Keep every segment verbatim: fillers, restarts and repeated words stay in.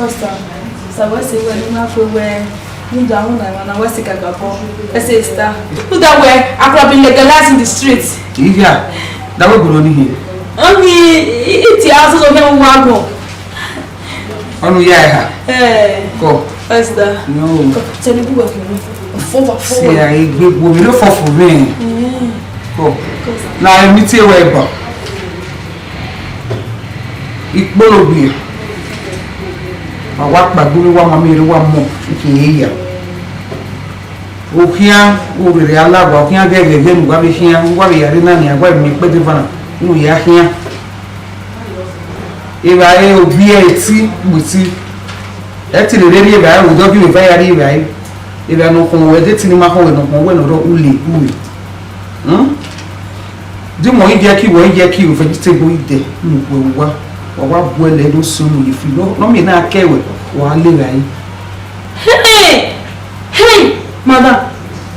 Pastor, sir, wẹ sẹ wẹ ne ima kue wẹ ne u da rhunmwuda emwa na, wẹ sẹ kakabọ. Wẹ sẹ, sir. Rhunmwuda wẹ, I could have been legalized in the street. Iya, da wẹ gbọdọ ni hin. Ọni, iti a sọsọ kẹ wa gbọn. Ọnu ya eha. Eh. Kọ. Pastor. No. Tẹle bu wẹ fọ, fọ, fọ. Si a egbe gbo mi lo fọ fọ mi. Mm. Kọ. Na mi tie wẹ ba. Ikpologbe, wa wa kpagbe, wa ma miẹn, wa mọ, u khin ye ya. Okhian, u rere a la wa, okhian ghẹghẹghẹ ne uwa vbe khian, uwa vbe ya rre na nian, wa vbe miẹn ikpẹdẹ eva na, ne u ya khian. Evbare obiẹ eti gbe eti, ẹ te rere rri evbare, odọ ghi vbe eva ya rri evbare. Evbare ne ọ khọn wẹ, de eti ni ma khọn wẹ, ne ọ khọn wẹ ne ọ rre ule, ule. Hmm? Di mọ ijẹ ki wọ ijẹ ki o vegetable idẹ mu wẹ wa, wa wa bu ẹlẹ do sun mu ye fi. No, no mi na kẹ wẹ, wa le ra yi. Hey! Hey! Madam,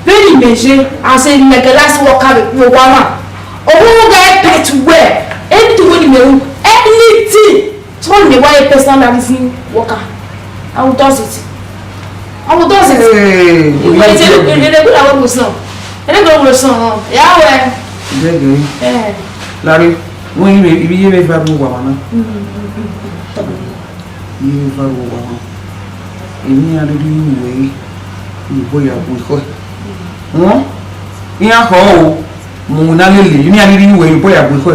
vbene imẹ ye as a legalized worker vbe kpo owa na, ọvbokhan gha pet wẹ, anything wey ne imẹ ru, anything. So when they want a personal medicine worker, I will does it. I will does it. Hey, you might get good. They go that way with some. They go with some. Yeah, well. Gege. Eh. Larry, when you be, you be very bad with one. You be very bad with one. Èmi a rí rí ìwé, ìbò ya bu ikọ. Wọ́n? Ìyá kọ́ o, mo na lè lè, èmi a rí rí ìwé, ìbò ya bu ikọ.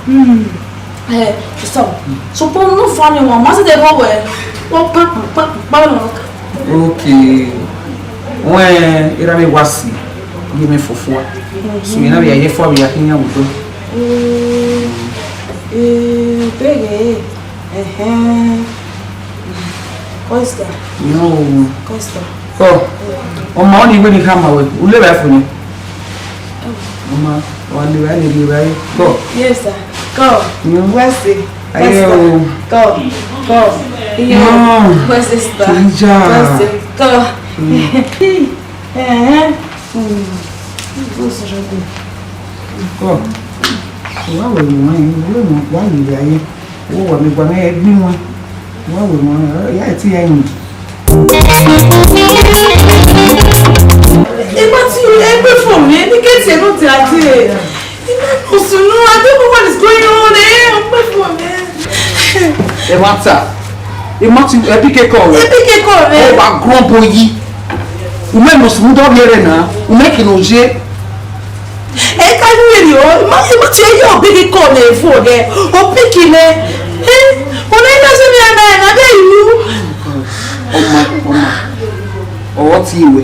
Hmm. Eh, so, so, but no funny one. Must they go where? What, pa, pa, pa, pa, no. Okay. When ira me wasi, give me for four. So you know we are here for we are here with you. Eh, eh, big, eh. Ẹhẹn. Costa. No. Costa. Kọ. Ọma ọni iwe ni khama wẹ. U levba fo ni. Ọma, wa levba ni levba yi. Kọ. Yes, sir. Kọ. Mm. Wẹse. Ayo. Kọ. Kọ. Iyo. Mm. Wẹse, sir. Ija. Wẹse. Kọ. Mm. Ẹhẹn. Mm. Wẹse, sir. Kọ. Wa wẹ ni wan, wa levba yi. Wo wa mi gua mẹ ẹgbin wan. Wa wẹ wan, ya ti ya yin. Ẹ ma ti ẹgbẹ fọ mẹ, ne ke tie no dia de. Ẹ ma no sunu, I don't know what is going on, eh? Ẹgbẹ fọ mẹ. Ẹ ma ta. Ẹ ma ti, ẹ bi ke kọ rẹ. Ẹ bi ke kọ rẹ. Ọ wa grumble yi. U mẹ no sunu dọ rẹ na. U mẹ ke no ye. Ẹ ka ru eri o, ma, ma tie ye ọ bi ke kọ nẹ fo nẹ, ọ pick nẹ. Eh, ọ na ina se mi ana na be ru. Ọma, ọma. Ọ ti wẹ.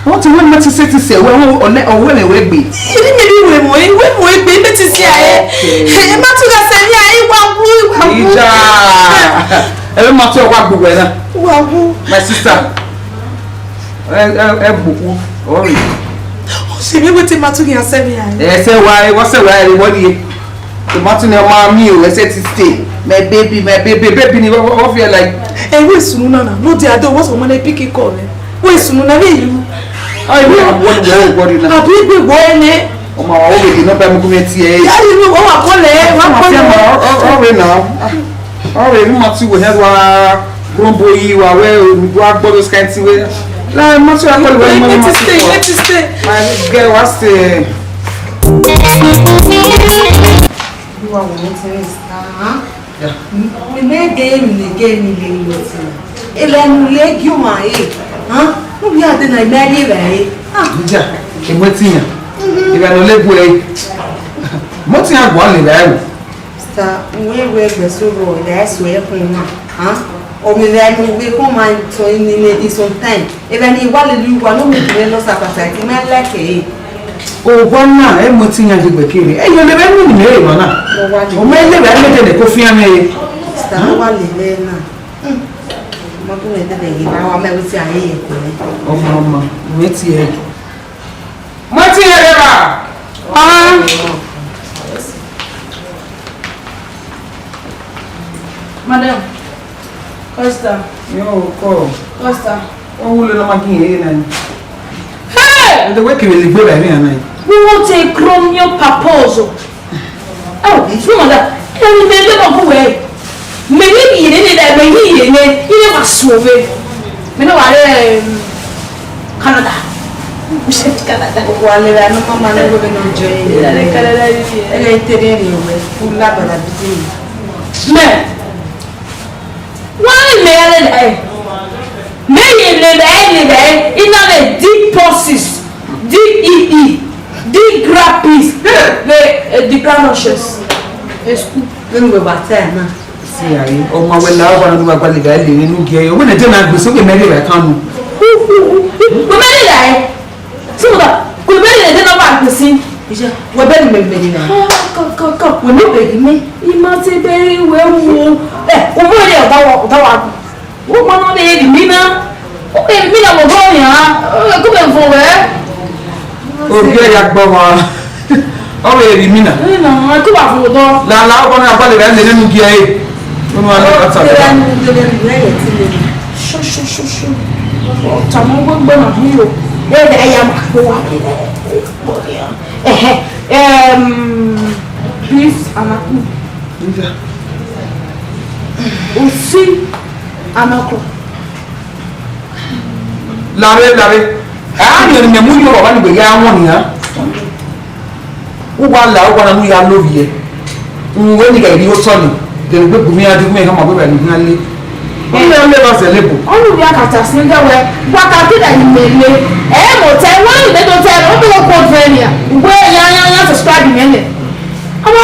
Ọ ti wẹ ma ti se ti se wẹ, ọ, ọ nẹ, ọ wẹ mẹ wẹ gbe. Eri mi ni wẹ mọ, wẹ mọ egbe, mi ti se a ẹ. Okay. Ẹ ma tu ga se ni a ẹ, wa wu, wa wu. Ija. Ẹ ma tu wa gbe wẹ na. Wa wu. My sister. Ẹ, ẹ, ẹ gbokwu, ọ rre. Ọ si mi wetin ma tu ghi a se mi a ẹ. Ẹ sẹ wa, ẹ, wa sẹ wa, ẹ, wọ ni. Tomato ni ọma mi o, ẹ sẹ ti stay. My baby, my baby, baby ni, what, what feel like? Ẹ, wẹ sunu na na, no dey ado, what's the money pick call, eh? Wẹ sunu na, wẹ you? Ọ, ẹ, wẹ, wẹ, wẹ, wẹ na. Àbí egbe wọ ẹ nẹ. Ọmọ àwọn òbèdè náà bá mi kú mi ẹ ti ẹ. Ìyá yìí ló wọ́n wà kọ́lẹ̀, wà kọ́lẹ̀. Ọ, ọ, ọ, rẹ na. Ọ rẹ, mi ma ti wẹ hẹ wa grumble yi, wa wẹ, wa gbọ́ those kind thing wẹ. La, ma ti wa kọ́lẹ̀ wẹ, ma ti stay, ma ti stay. My girl, wa stay. Olúwa wò mí ti rìn sàn. Yeah. Mi lè gé mi lè gé mi lè lọ sí. Ìlànà ilé gí ọmọ ayé. Hàn? Mo bí adé náà ìmọ̀ ayé rẹ̀ ayé. Ah. Jíjà, ìmọ̀ ti yàn. Ìlànà ilé bu ẹ. Mo ti yàn gbọ́ lè rẹ̀ o. Sir, wọ́n wẹ́ ẹgbẹ́ sọ̀rọ̀ ìdá ẹ̀sùn ẹ̀kún náà. Hàn? Ọmọ ìlànà ìwé kọ́ máa ń tọ́ ní ní sometime. Even if one little one, no make me lost appetite. Me like it. O wa na, e mo ti yan je gbe kere. E yo le be mu ni me wa na. Mo wa le. O me le be me de ne ko fi an e. Star wa le le na. Hmm. Mo ko me de de yi ba wa me wi ti aye ye ko ni. Ọmọ, ọmọ, mo ti e. Mo ti e re ba. Ah. Madam, Costa. Yo, kọ. Costa. Ọ wule na ma gin ye na ni. Hey! Ede we kere ligbe ba ni ana. We want a chromium papozo. Oh, no, madam. Ẹni bẹ lé mọ kú wẹ̀. Mẹ ne I ye nene da, mẹ ne I ye nene, I na wa suẹn vbe. Mẹ ne wa rre, em, Canada. Canada. Wa lele anọ mama ne wẹ vbe ne ọ jọ ẹre. Canada, yeah. Ẹghẹ I te rhie rhie wẹ, u la bala bidi ni. Mẹ, wa ne mẹ ya lele ẹre. Mẹ ye lele ẹre, lele ẹre, I na vbe deep pulses, deep E E, deep graphics, vbe, eh, deep nonsense. Excuse. Vbene uwẹ wa ta ẹre na. Si a re, ọmọ wẹ la ọgua ne uwa gba lele ẹre lele ne u gie ẹre. Wẹ ne ẹdẹ na gbese, wẹ mẹ rhie ẹre kan nu. Wẹ mẹ rhie ẹre. Si mo da, wẹ mẹ rhie ẹdẹ na wa gbese. Iye, wẹ bẹghe mẹ, mẹ rhie ẹre. Kọ, kọ, kọ, wẹ mẹ bẹghe mẹ. I ma te bẹghe wẹ wo. Ẹ, u vbe rhie ọda wa, ọda wa. Wo ma nọ de eri mi na. O eri mi na mo do yan. Ko me vo wẹ. Ogie ya gbọ wa. Ọ vbe eri mi na. Ẹ na, ko ba vo do. La la, ọgua ne a gba lele ẹre lele ne u gie ẹre. Unu a lọ ka ta. Lele ẹre, lele ẹre, lele ẹre ti lele. Sho, sho, sho, sho. Tama gbogbo na hi o. Ẹ, ẹ ya ma ko wa. Ẹhẹ. Em, beef and akpu. Usi and okra. Lare, lare. A miẹn ne imẹ mu yọ baba ni gbe ya wọn nian. Uwa la, uwa na mu ya lovbiẹ. Uwẹ ni gha rhie otọ ni, de egbe bu mwẹ iran, de mwẹ iran ma wẹ ni iran le. Iran le vbe sẹ lebo. Ọnii vbe a ka ta sin ga wẹ, wa ka kida ni mẹ le. Ẹ mo tẹ, wa ni de do tẹ, o bẹ ko vẹ nia. Uwẹ ya ya ya subscribe mẹ le. Ọmọ,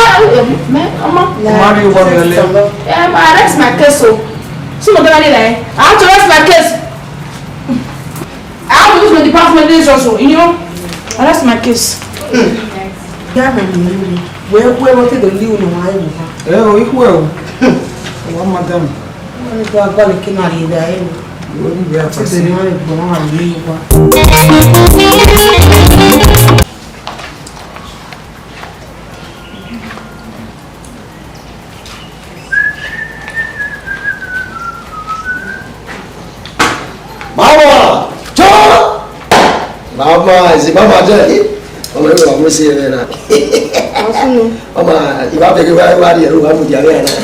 mẹ, ọmọ. Ma rhie uwa mẹ le. Um, I rest my case o. Si mo gana ni le. I have to rest my case. I have to lose my department this also, you know? And that's my case. Gavana ni ru wẹ, wẹ wẹ te do liu no wa ru ha. Ẹ o, ikhu ẹ o. Wa madam. Wọ́n ní kí wọ́n gbọ́ ní kí n máa rí ibà ẹ̀ o. Wọ́n ní ìwé àpàṣẹ. Ṣé ìgbìmọ̀ ìgbìmọ̀ wà ní ìwà? Mama! Jọ! Mama, is it Mama there? Ọmọ yìí wà mú sí ẹ̀rẹ́ náà. Ọmọ, ìbá bẹ̀rẹ̀ wá wá rí ẹ̀rọ wá mú di àárẹ̀ náà.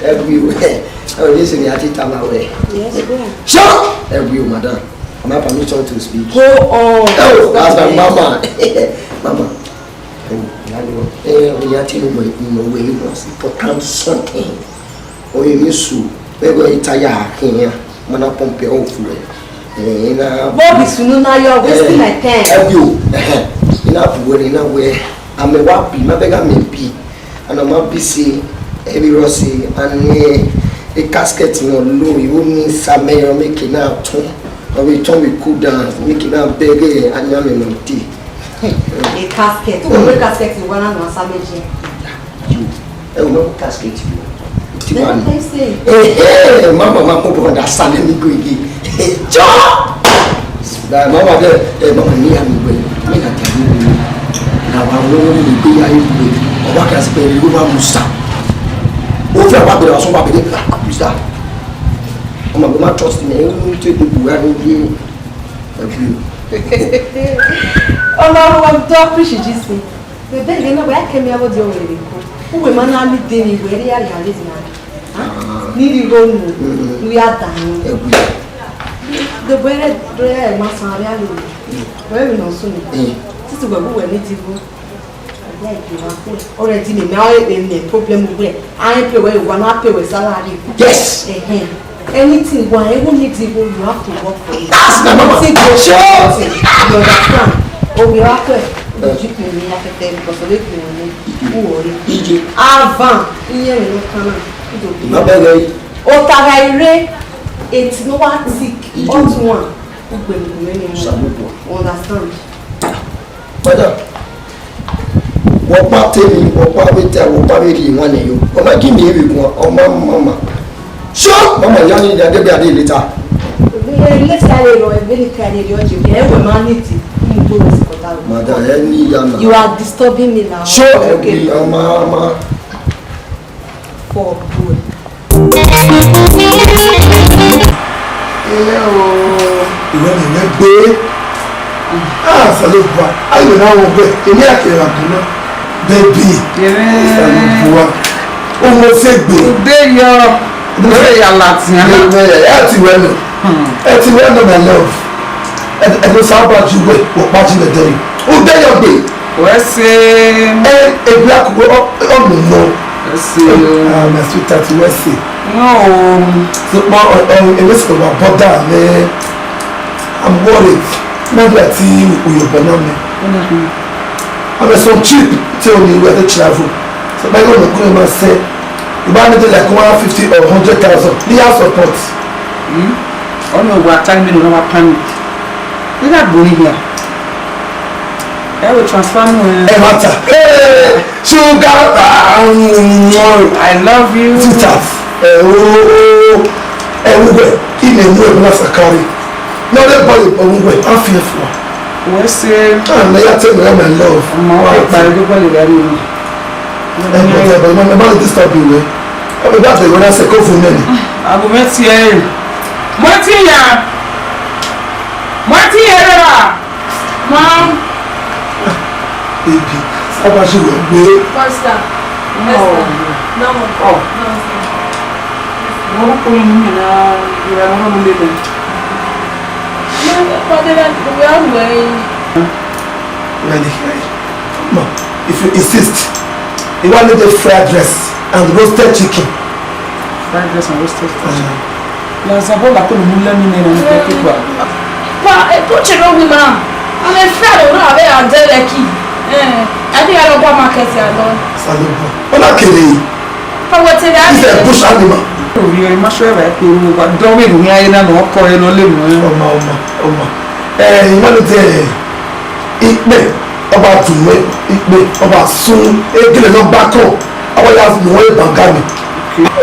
Ẹ wí o, ẹ ò ní sinmi àti tàmà wẹ̀. Yes, go on. Sure! Ẹ wí o, madam. Am I permission to speak? Go on. Oh, that's my mama. Mama. Ẹ, ìyá tí mo mọ̀, mo mọ̀ wẹ̀, it was important something. Oye mi su, bẹ́ẹ̀ ita ya khin ya, mana pump ẹ off rẹ̀. Ẹ, ina. Bobby sunu na, you are wasting my time. Ẹ bi o, ẹ, ina bu wẹ, ina wẹ, amẹ wa bi, ma bẹ ga mẹ bi. Ana ma bi si, ẹ bi rọ si, ani e casket wọn lo, iwo ni sa mẹ yọ, make na tun. Ọ bi tun, we cool down, make na bẹgẹ, anya mẹ nọ di. A casket. Who go make casket in one and one sandwich? You. Ẹ o, no casket you. Ti wa ni. Let me say. Eh, eh, mama, mama, mo bọ understand me go again. Eh, jọ. Da mama de, eh, mama ni ya mi gbe. Mi na ta ni. Na wa wo ni gbe ya yi gbe. O wa ka se pe ri wa musa. O fẹ wa gbe wa so wa be de. Musa. Ọmọ gbe ma trust me. O ni te de bu wa ni ye. Thank you. Ọlọ́run wa dọ́ preach Jesus. Bẹbẹ ẹghẹ na wẹ a kẹ mẹ avbe ọdiọn wẹ rre. Uwẹ ma na lu de ni wẹ rri a rhie arrangement. Ni rhie igho nu, ne u ya danmwẹ. Ẹgui. Dọbọ ẹre, dọbọ ẹre ma san avbe aro. Wẹ vbe nọ sunu. Titi wẹ bu wẹ ne idibo. Ọrẹ di mẹ, mẹ a re ne problem wẹ. A re pay wẹ, wa na pay wẹ salary. Yes. Ẹhẹn. Anything wa, even if you go, you have to work for it. That's my mama. Anything go, sure. You understand? O we are there. Ojú kìí ní afẹ́fẹ́ because of it, you know, who worry. Ije. Avan, iye mi no kana. Má bẹ̀rẹ̀ yìí. O tara ire, eti no wa tick. Ije. Hot one. Ugbe mi ni. Samubo. You understand? Brother, wẹ ọkpa te emwi, wẹ ọkpa vbe ta, wẹ ọkpa vbe rhie emwa nẹ yo. Ọ ma gi miẹn emwi guan, ọ ma mama. Sure, mama, ya ni ya degbe ade later. Later, I will, I will tell you, I will tell you, ẹ wẹ ma need to move to this quarter. Madam, ẹ ni ya na. You are disturbing me now. Sure, okay. Ẹ bi ọmọ, ọmọ. For good. Ilé o. Ìwé ni ìwé gbé. Ah, Salobua. Ayo na wo gbé. Èmi àti ẹ̀rọ àbúrò. Baby. Salobua. Ọmọ sẹ egbe. Ude yọ. Ude ya ladian. Ẹ ti wẹ nọ. Ẹ ti wẹ nọ, my love. Ẹ no sa ba ju wẹ, wọ pa ji vbe ẹdẹ yi. Ude yọ gbe. Wẹ se. Ẹ, ebi akugbo, ọ, ọ nọ nọ. Wẹ se. Ah, my sweetheart, wẹ se. No. So, ma, ọ, ọ, ẹ wẹ se wa bother, man. I'm worried. Maybe I think we will be now, man. I'm a some trip till we were to travel. So, my God, come and say, you buy anything like one fifty or hundred thousand. They have support. Hmm? Ọnọ wa time me no panic. Ẹ na gbori hia. Ẹ wo transfer nu ẹ. Ẹ ma ta. Hey, sugar. Ah, mm, I love you. Sweetheart. Ẹ wo, ẹ wo wẹ. Ime mu ẹ bla sakari. No, they boy, ẹ wo wẹ. I feel for. Wẹ se. Ah, me ya tell me my love. Ọmọ wa pa ẹgbẹ bọọlụ rẹ ni. Ẹ bọ, ẹ bọ, ẹ bọ disturb you, eh? Ẹ bọ, that's the one I say, go for me. Agu mẹ tie. Mọ ti ya. Mọ ti ya ra. Mom. Baby, sábà ṣe wẹ̀ gbé. Pastor. No. Pastor. No. Oh. No. Mo kò ní mi na ìrà mo mo le le. No, Father, we are waiting. Ready, ready. No, if you insist, you want the fried rice and roasted chicken. Fried rice and roasted chicken. Uh-huh. La zabo la ko mu le mi ne na ni ko pa. Pa, e ko che no wi ma. Ame fried no ave a de le ki. Eh, I think I don't go market ya no. Salobo. Ona kele. Pa we te da. Is a bush animal. Orí orí ma ṣọ́ ẹ̀rọ ẹ̀kọ́ orúkọ bá dọ́wọ́ ìlú ní ayé náà lọ́wọ́ kọ́ ẹ lọ lè mú ẹ. Ọmọ, ọmọ, ọmọ. Ẹ, ìmọ̀ ló tẹ ẹ. Ikpe, ọba dùnmọ́, ikpe, ọba sun, egele nọ gba kọ, ọba ya nu ẹ banga mi.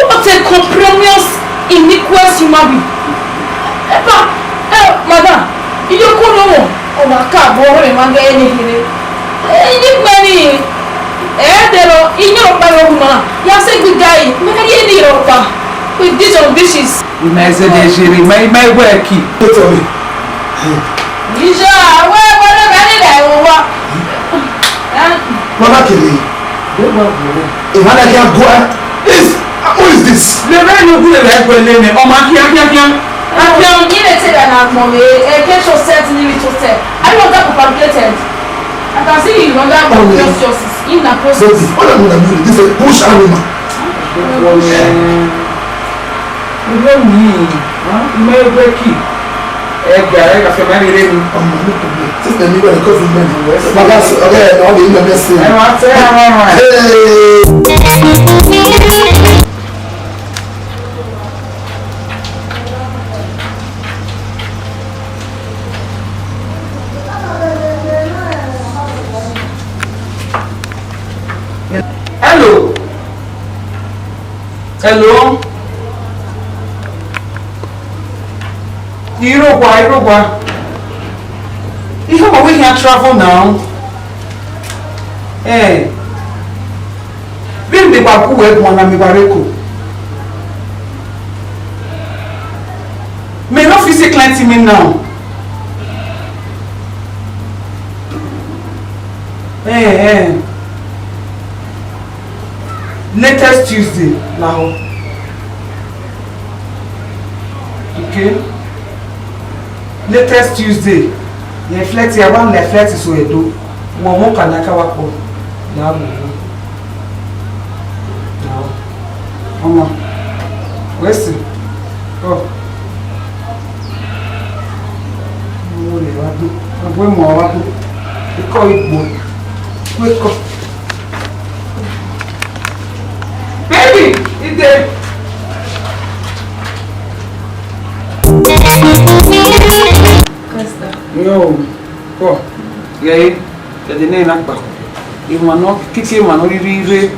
What a compromise, iniquitous human being. Epa, eh, madam, iyo ko no mo, ọba ka bo re ma ge ni hire. Eh, ini pe ni, eh, de ro, inyo pa ro ma, ya se good guy, me ka ye ni ro pa, with this ambitious. Ima ẹzẹdẹ jere, ima, ima ẹwẹ ẹki. Ó tọ́ mi. Ìjọ àwọn ẹgbẹ́ ló bá nílẹ̀ ẹ̀wọ̀n wa. Mama kele. Emana kia gua. Is, who is this? Lebe ni ogun lebe ẹgbẹ́ lé mi. Ọmọ kíá, kíá, kíá. Akia. Ilé tẹ̀lé àná àgbọ̀n mi, ẹ kẹ́ ṣọ set ní ilé tó tẹ̀. I don't want that complicated. I can see you run that. Oh, yeah. Just justice. In the process. Baby, what am I doing? This is a bush animal. Ìwé mi, ìmọ̀ ẹgbẹ́ kì, ẹgbẹ́ ààrẹ kàfẹ́ máa ń rere mi. Ọmọ mi kò gbé. Sísè mi wẹ̀rẹ̀ kó fi mẹ́rin. Bàbá sọ, ọ̀rẹ́ ẹ̀ náà lè ń lọ bẹ́ẹ̀ sí i. Ẹ máa tẹ́ ara ẹ̀. Hey! Hello. Hello. Irogua, Irogua. Ihe ma we can travel now. Eh. Bí mi wá kú wẹ gbọn na mi wá reko. Mi no fit see client mi now. Eh, eh. Latest Tuesday lahọ. Okay. Latest Tuesday. Ye flight ya wa le flight so edo. Wo mo kana ka wa ko. Ya wo. Ya. Ọmọ. Wẹ si. Ọ. Mo le wa do. Agbo mo wa do. Ikọ igbo. Wake up. Baby, ide. Yo, kọ, yẹe, ẹdẹ nẹ na kpa. Emwa nọ kiki emwa nọ rhirhi rre.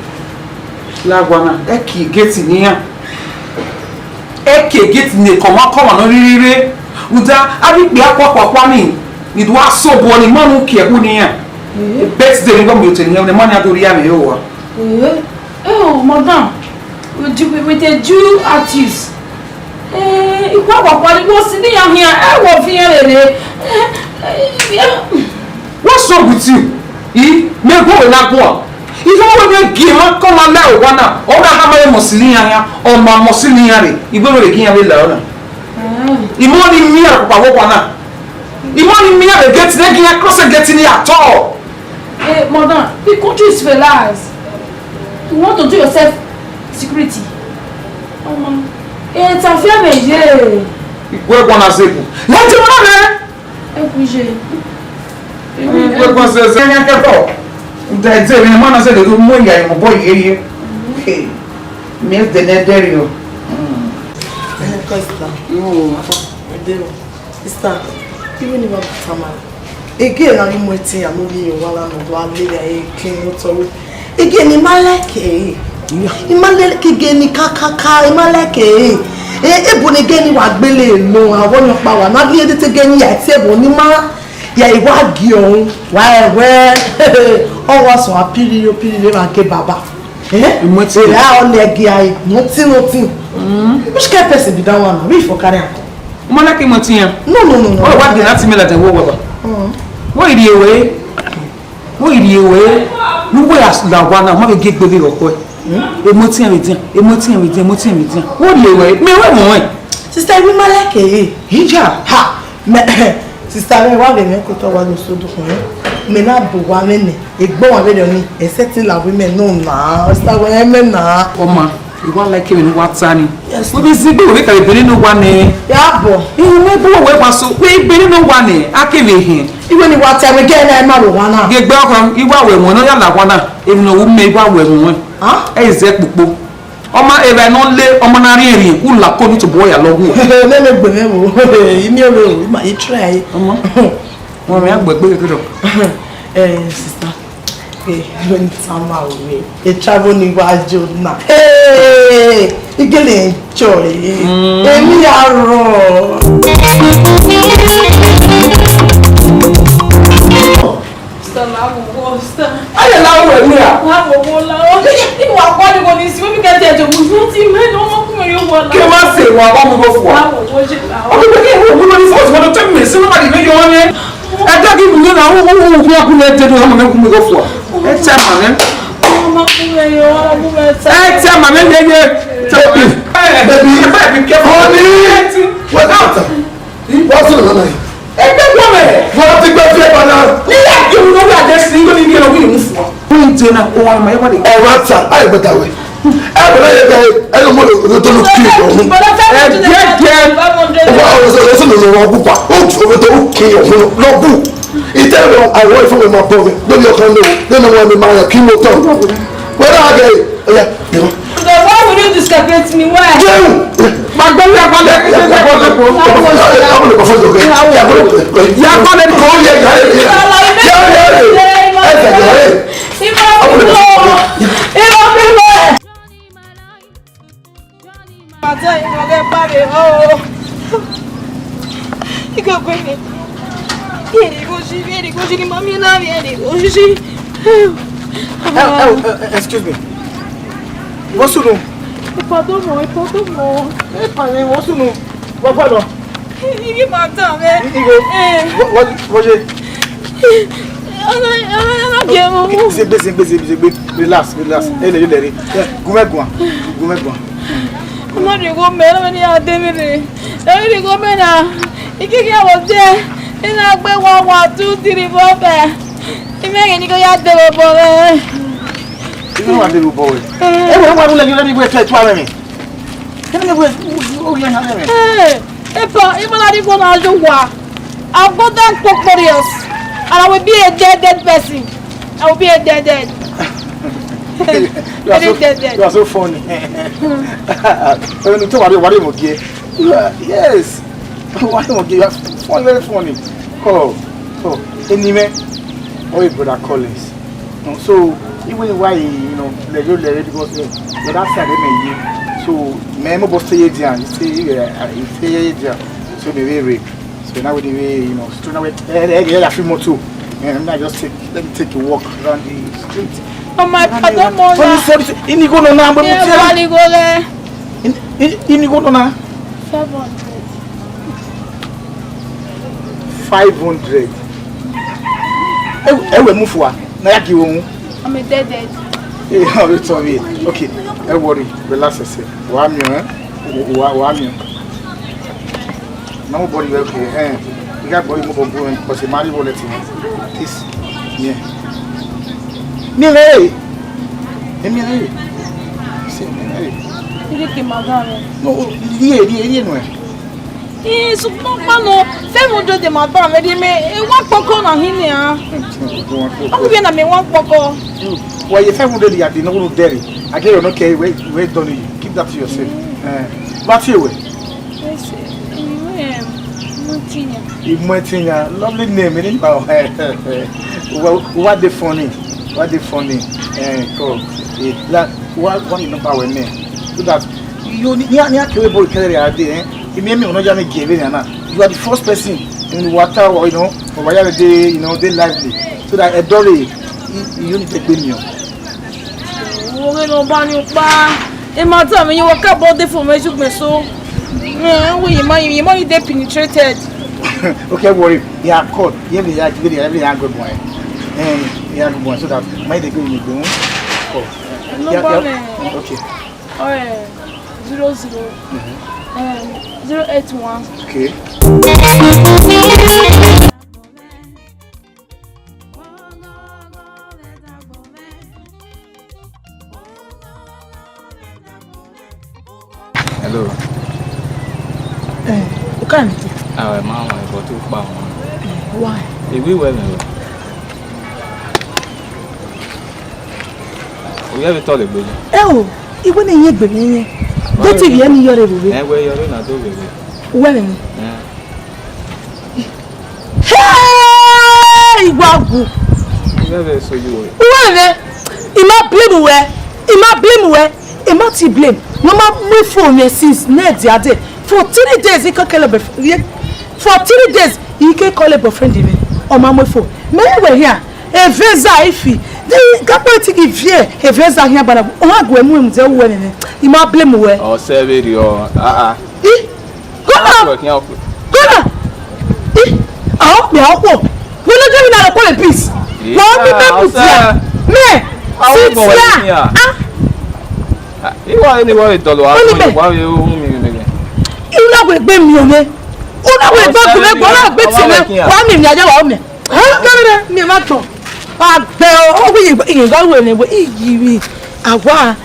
Lagua na, ẹki gate ne iran. Ẹki gate ne kọmwa kọmwa nọ rhirhi rre. Uda, avbe ikpia kuakuakua ni, ni do a sẹ obọ ni, ma nu kie ẹkhu ne iran. Birthday ni gọmọ otọ ne iran, ma ni a do rhie amẹ ho wa. Eh, oh, madam, with the, with the due artist. Eh, ikhuo agbakpa ni wo si ne iran khian, ẹ wo viẹn rere. Eh, eh, yeah. What's wrong with you? I, me go we na go. Ihe ọvbehe gie emwa ke ọmwa la owa na, ọ gha khama vbe mọsili iran khian, ọ ma mọsili iran rre, I wẹ vbe gie iran vbe la ọna. Imọ ni miẹn ọkpokpa vbe owa na. Imọ ni miẹn vbe gate ne gie iran cross gate ni at all. Hey, madam, the country is relaxed. You want to do yourself security? Ọmọ, eh, tafia vbe ye. Igwe gwana zebu. Lẹtẹ mọ nẹ. Ẹ kú iṣẹ́. Igwe gwana zebu. Ẹ yẹn kẹkọ. Ǹdẹ ẹdẹ rẹ ma na zẹdẹ do mu ẹya ẹmwẹ obọ yeye. Hey, mi ẹdẹ ne ẹdẹ rẹ o. Ẹ kọ ìsìlá. Ẹdẹ rẹ. Sister, even if I'm Tamara, again, I mu ẹtin ya mu ghi ye owa na nọ do a lele a ye kin otọ ru. Again, I ma like e. I ma like again, kakaka, I ma like e. Eh, ebo ne again wa gbele no, a wọ yan pa wa. Na bi edete again ya ti ebo ni ma ya i wa gi ọhun. Wa ẹwẹ. Ọ wa sọ apiri yo piri le ma ke baba. Eh? Imọtin. Ela ọ lẹ gi ai, nothing, nothing. Which kind person be that one? We for carry am come. Mo like imọtin ya. No, no, no, no. Oh, what did that mean that wo wo. Wo iri ewe. Wo iri ewe. Nu we as la wa na, ma be ge gbe bi ro ko. Imọtin we dia, imọtin we dia, imọtin we dia. Wo iri ewe. Me we mo we. Sister, we ma like e. Hija. Ha. Me, sister, me wa be me ko to wa lo so do ko. Me na bu wa me ne. Egbe ọmwa vberriọ ni, ẹsẹtin la wẹ imẹ nọ na, ọsa wẹ imẹ na. Ọma, I wa like vbene uwa ta ni. Yes, ma. Vbe zigbe wẹ kevbe ebene ne uwa nẹ. Ya bọ. Ihu wẹ bu wẹ wa so, wẹ ebene ne uwa nẹ, a kevbe hẹn. Iwe ni wa ta wẹ gẹ na ma ro wa na. Ghe egbe ọkhan, I wa wẹ ẹmwẹ ne ọ ya la wa na, emwi ne ọ ru mẹ, I wa wẹ ẹmwẹ. Ah? Ẹ i zẹ kpokpo. Ọma, evba ne ọ le, ọma na rhiẹnrhiẹn, u la ko ni tobọ ya lọ wu. Ne me gbe mwẹ wo. I miẹn vbe o, I ma, I try. Ọma. Wọn mẹ agbegbe kekere. Eh, sister. Eh, when time I will. E travel ni wa jo na. Hey, I get enjoy. Mm. Emi aro. Sister, la wo wo, sister. Aye la wo mi a. La wo wo la. Ni wa kwa ni wo ni si, we mi get there to move. Ti me no mo ku me yo wa la. Ke ma se wa wa mu go fua. La wo wo je la. O ke ke wo mu ni fo mo to me se no ma di me yo ne. Ẹ dẹ ghi mu na, u, u, u, u, ku na dede, ọmọ mẹ gu mi gho fua. Ẹ tẹ ma mẹ. Ọmọ ku me yo, ọmọ ku me ta. Ẹ tẹ ma mẹ, ye, ye. Baby, baby, baby, careful. Honey, what's up? What's going on? Ẹ tẹ gbọ́ mẹ. Wọ́n ti gbẹ́ fẹ́ bana. Ní yà kí n lórí àjẹsí, ní kí n lórí ìmú fún wa. Wọ́n ń jẹ náà, ó wà máa yẹ wá lè. Ọ̀rọ̀ àtà, àìgbẹ́ta wẹ̀. Ẹ bẹ̀rẹ̀ yẹ kẹ́ ẹ ló mọ̀ ló tó ló kí ọ̀hún. Ẹ jẹ́ jẹ́. Ó wá ọ̀rọ̀ sọ̀rọ̀ sọ̀rọ̀ lọ́wọ́ púpà. Ó tún ọ̀rọ̀ tó kí ọ̀hún lọ bù. Ìtẹ́ ìlọ àwọn ìfọwọ́ máa bọ̀ mi. Lórí ọkàn lò. Lẹ́nu wọn ni màá yàn kí mo tọ̀. Wọ́n náà gẹ̀ ẹ́. Ó yá, yẹ̀wò. Why would you discapate me? Why? Jẹun. Màá gbé wí apá lẹ́kọ̀ọ́. Yàgbọ́ lè kọ́ fún ìjọba. Yàgbọ́ lè kọ́ fún ìjọba. Yàgbọ́ lè kọ́ fún ìjọba. Yàgbọ́ lè kọ́ fún ìjọba. Ìmọ̀ mi lọ. Ìmọ̀ mi lọ. Màtá ìmọ̀lẹ́ bá mi hàn ó. Ìgbàgbé mi. Bí èrè kò ṣí, bí èrè kò ṣí ni màmí náà rí èrè kò ṣí. Ẹ, ẹ, ẹ, excuse me. Wọ́n sùn nù. Ìpàdé mọ̀, ìpàdé mọ̀. Ẹ pààyàn, wọ́n sùn nù. Wọ́n gbọ́dọ̀. Igi máa tàn mẹ́. Igo. Wọ́n, wọ́n, wọ́n ṣe. Ọlọ́run, ọlọ́run, ọlọ́run, jẹun. Ṣe gbé, ṣe gbé, ṣe gbé, ṣe gbé. Relax, relax. Ẹ lè, ẹ lè rí. Gúnmẹ́gùn. Gúnmẹ́gùn. Ọmọdé kò mẹ́, ọmọdé yà dé mi rè. Ẹ̀rí kò mẹ́ náà. Igi kí a wò dé. Iná gbé one, one, two, three, four, five. Ìmẹ̀rẹ̀ ni kò yá dé bọ̀ bọ̀ rẹ̀. Inú wa dé bọ̀ bọ̀ rẹ̀. Ẹ wẹ̀ wá lulẹ̀ yín lẹ́nu ìwé ẹ̀tọ́ ẹ̀tọ́ ààrẹ mi. Kí ni ìwé ìwé ìyá yẹn rẹ̀? Ẹ, ẹ bọ̀, ìmọ̀lá ni kò náà yóò wà. I've gotten purpose, and I will be a dead, dead person. I will be a dead, dead. You are so, dead, dead. You are so funny. Ẹni tó wà rí, wà rí mọ̀ gẹ́. You are, yes. Wà rí mọ̀ gẹ́. You are funny, very funny. Oh, oh. Ẹni mẹ́. Oh, your brother Collins. No, so, even why, you know, let you, let you, because, eh, the other side, they may you. So, me, mo boss stay here, stay here, stay here. So, me, we, we. So now with the way, you know, so now with, eh, eh, eh, I feel more too. And I just take, let me take a walk around the street. Oh my God, don't mourn. Sorry, sorry, sorry. Ini go no na, but yeah, wali go there. In, in, ini go no na. Five hundred. Five hundred. Eh, eh, we move for. Na ya give one. I'm a dead dead. Hey, how you tell me? Okay, don't worry, relax yourself. Wa miẹn, eh? Wa, wa miẹn. Na mo body well, okay, eh? You got body mo body, because the money wallet, eh? This, yeah. Mi re, mi re. See, mi re. Ẹ jẹ́ kí n máa bá a lọ. No, díẹ̀, díẹ̀, díẹ̀ nù ẹ. Ii, sukpọnkpọn nọ, five hundred de ma ba mwẹ, de mẹ, e, wa kpọkọ na hin nian. Ọ vbe na mẹ wa kpọkọ. Wa ye five hundred ya de no ru dẹre. I get your no care, we, we done you. Keep that to yourself. Eh, what you we? Yes, eh, Imọtinya. Imọtinya, lovely name, eh? Wa, wa dey funny, wa dey funny. Eh, cool. Eh, la, wa, wa ni number we name. So that you ni, ni, ni a kere boy kere a dey, eh? Imi emi ọnọ ya me gie vbenian na. You are the first person in the water, or, you know, or whatever dey, you know, dey lively. So that a dolly, you need to pay me. Wo ghe ne ọ ba ni kpa. E ma ta mwẹ, ye wa ka body for me, you me so. Eh, we, your money, your money dey penetrated. Okay, worry. Yeah, call. Yeah, yeah, yeah, yeah, good boy. Eh, yeah, good boy. So that my dey go in the room. Call. No problem. Okay. Oh, eh, zero zero, um, zero eight one. Okay. Hello. Eh, o ka ni? Ah, ma wa, but o pa wọn. Eh, why? Ewe wẹ mẹ wẹ. Ovbi ẹvbo tọ le gbe. Ẹ o, iwẹ ne iyẹn gbe mwẹ yẹn. Do ti vbiẹ ne iyọrre vbe? Ẹ wẹ iyọrre na do vbe. Uwẹ mwẹ. Ẹ. Hey, wa gu. Iyọrre so you. Uwẹ mwẹ. I ma blame uwẹ. I ma blame uwẹ. I ma ti blame. No ma mu phone mwẹ since next day. For three days, he can call a boyfriend. For three days, he can call a boyfriend me. Ọ ma mu phone. Me wẹ here. Eveza ifi. Di kakpọ ti ki vie. Eveza hian gbana. Ọ ha gu emu emu ze uwẹ nene. I ma blame uwẹ. Ọ sẹ vbe rriọ. Ah, ah. I. Go now. Go now. I. Ọ mi ọ kwo. Wẹ ne gẹvbi na rẹ kwo peace. Wẹ ọ mi pe put ya. Me. Sit ya. Ah. Iwa ni wa dọlọ a. Wa ye ohun mi nege. Una we gbe mi ome. Una we gbe mi, wa gbe ti me. Wa mi mi aja wa ome. Ha, kẹrẹ mi ma tọn. Agbe o, o wi iye ga wẹ ne we iyi wi. Awa.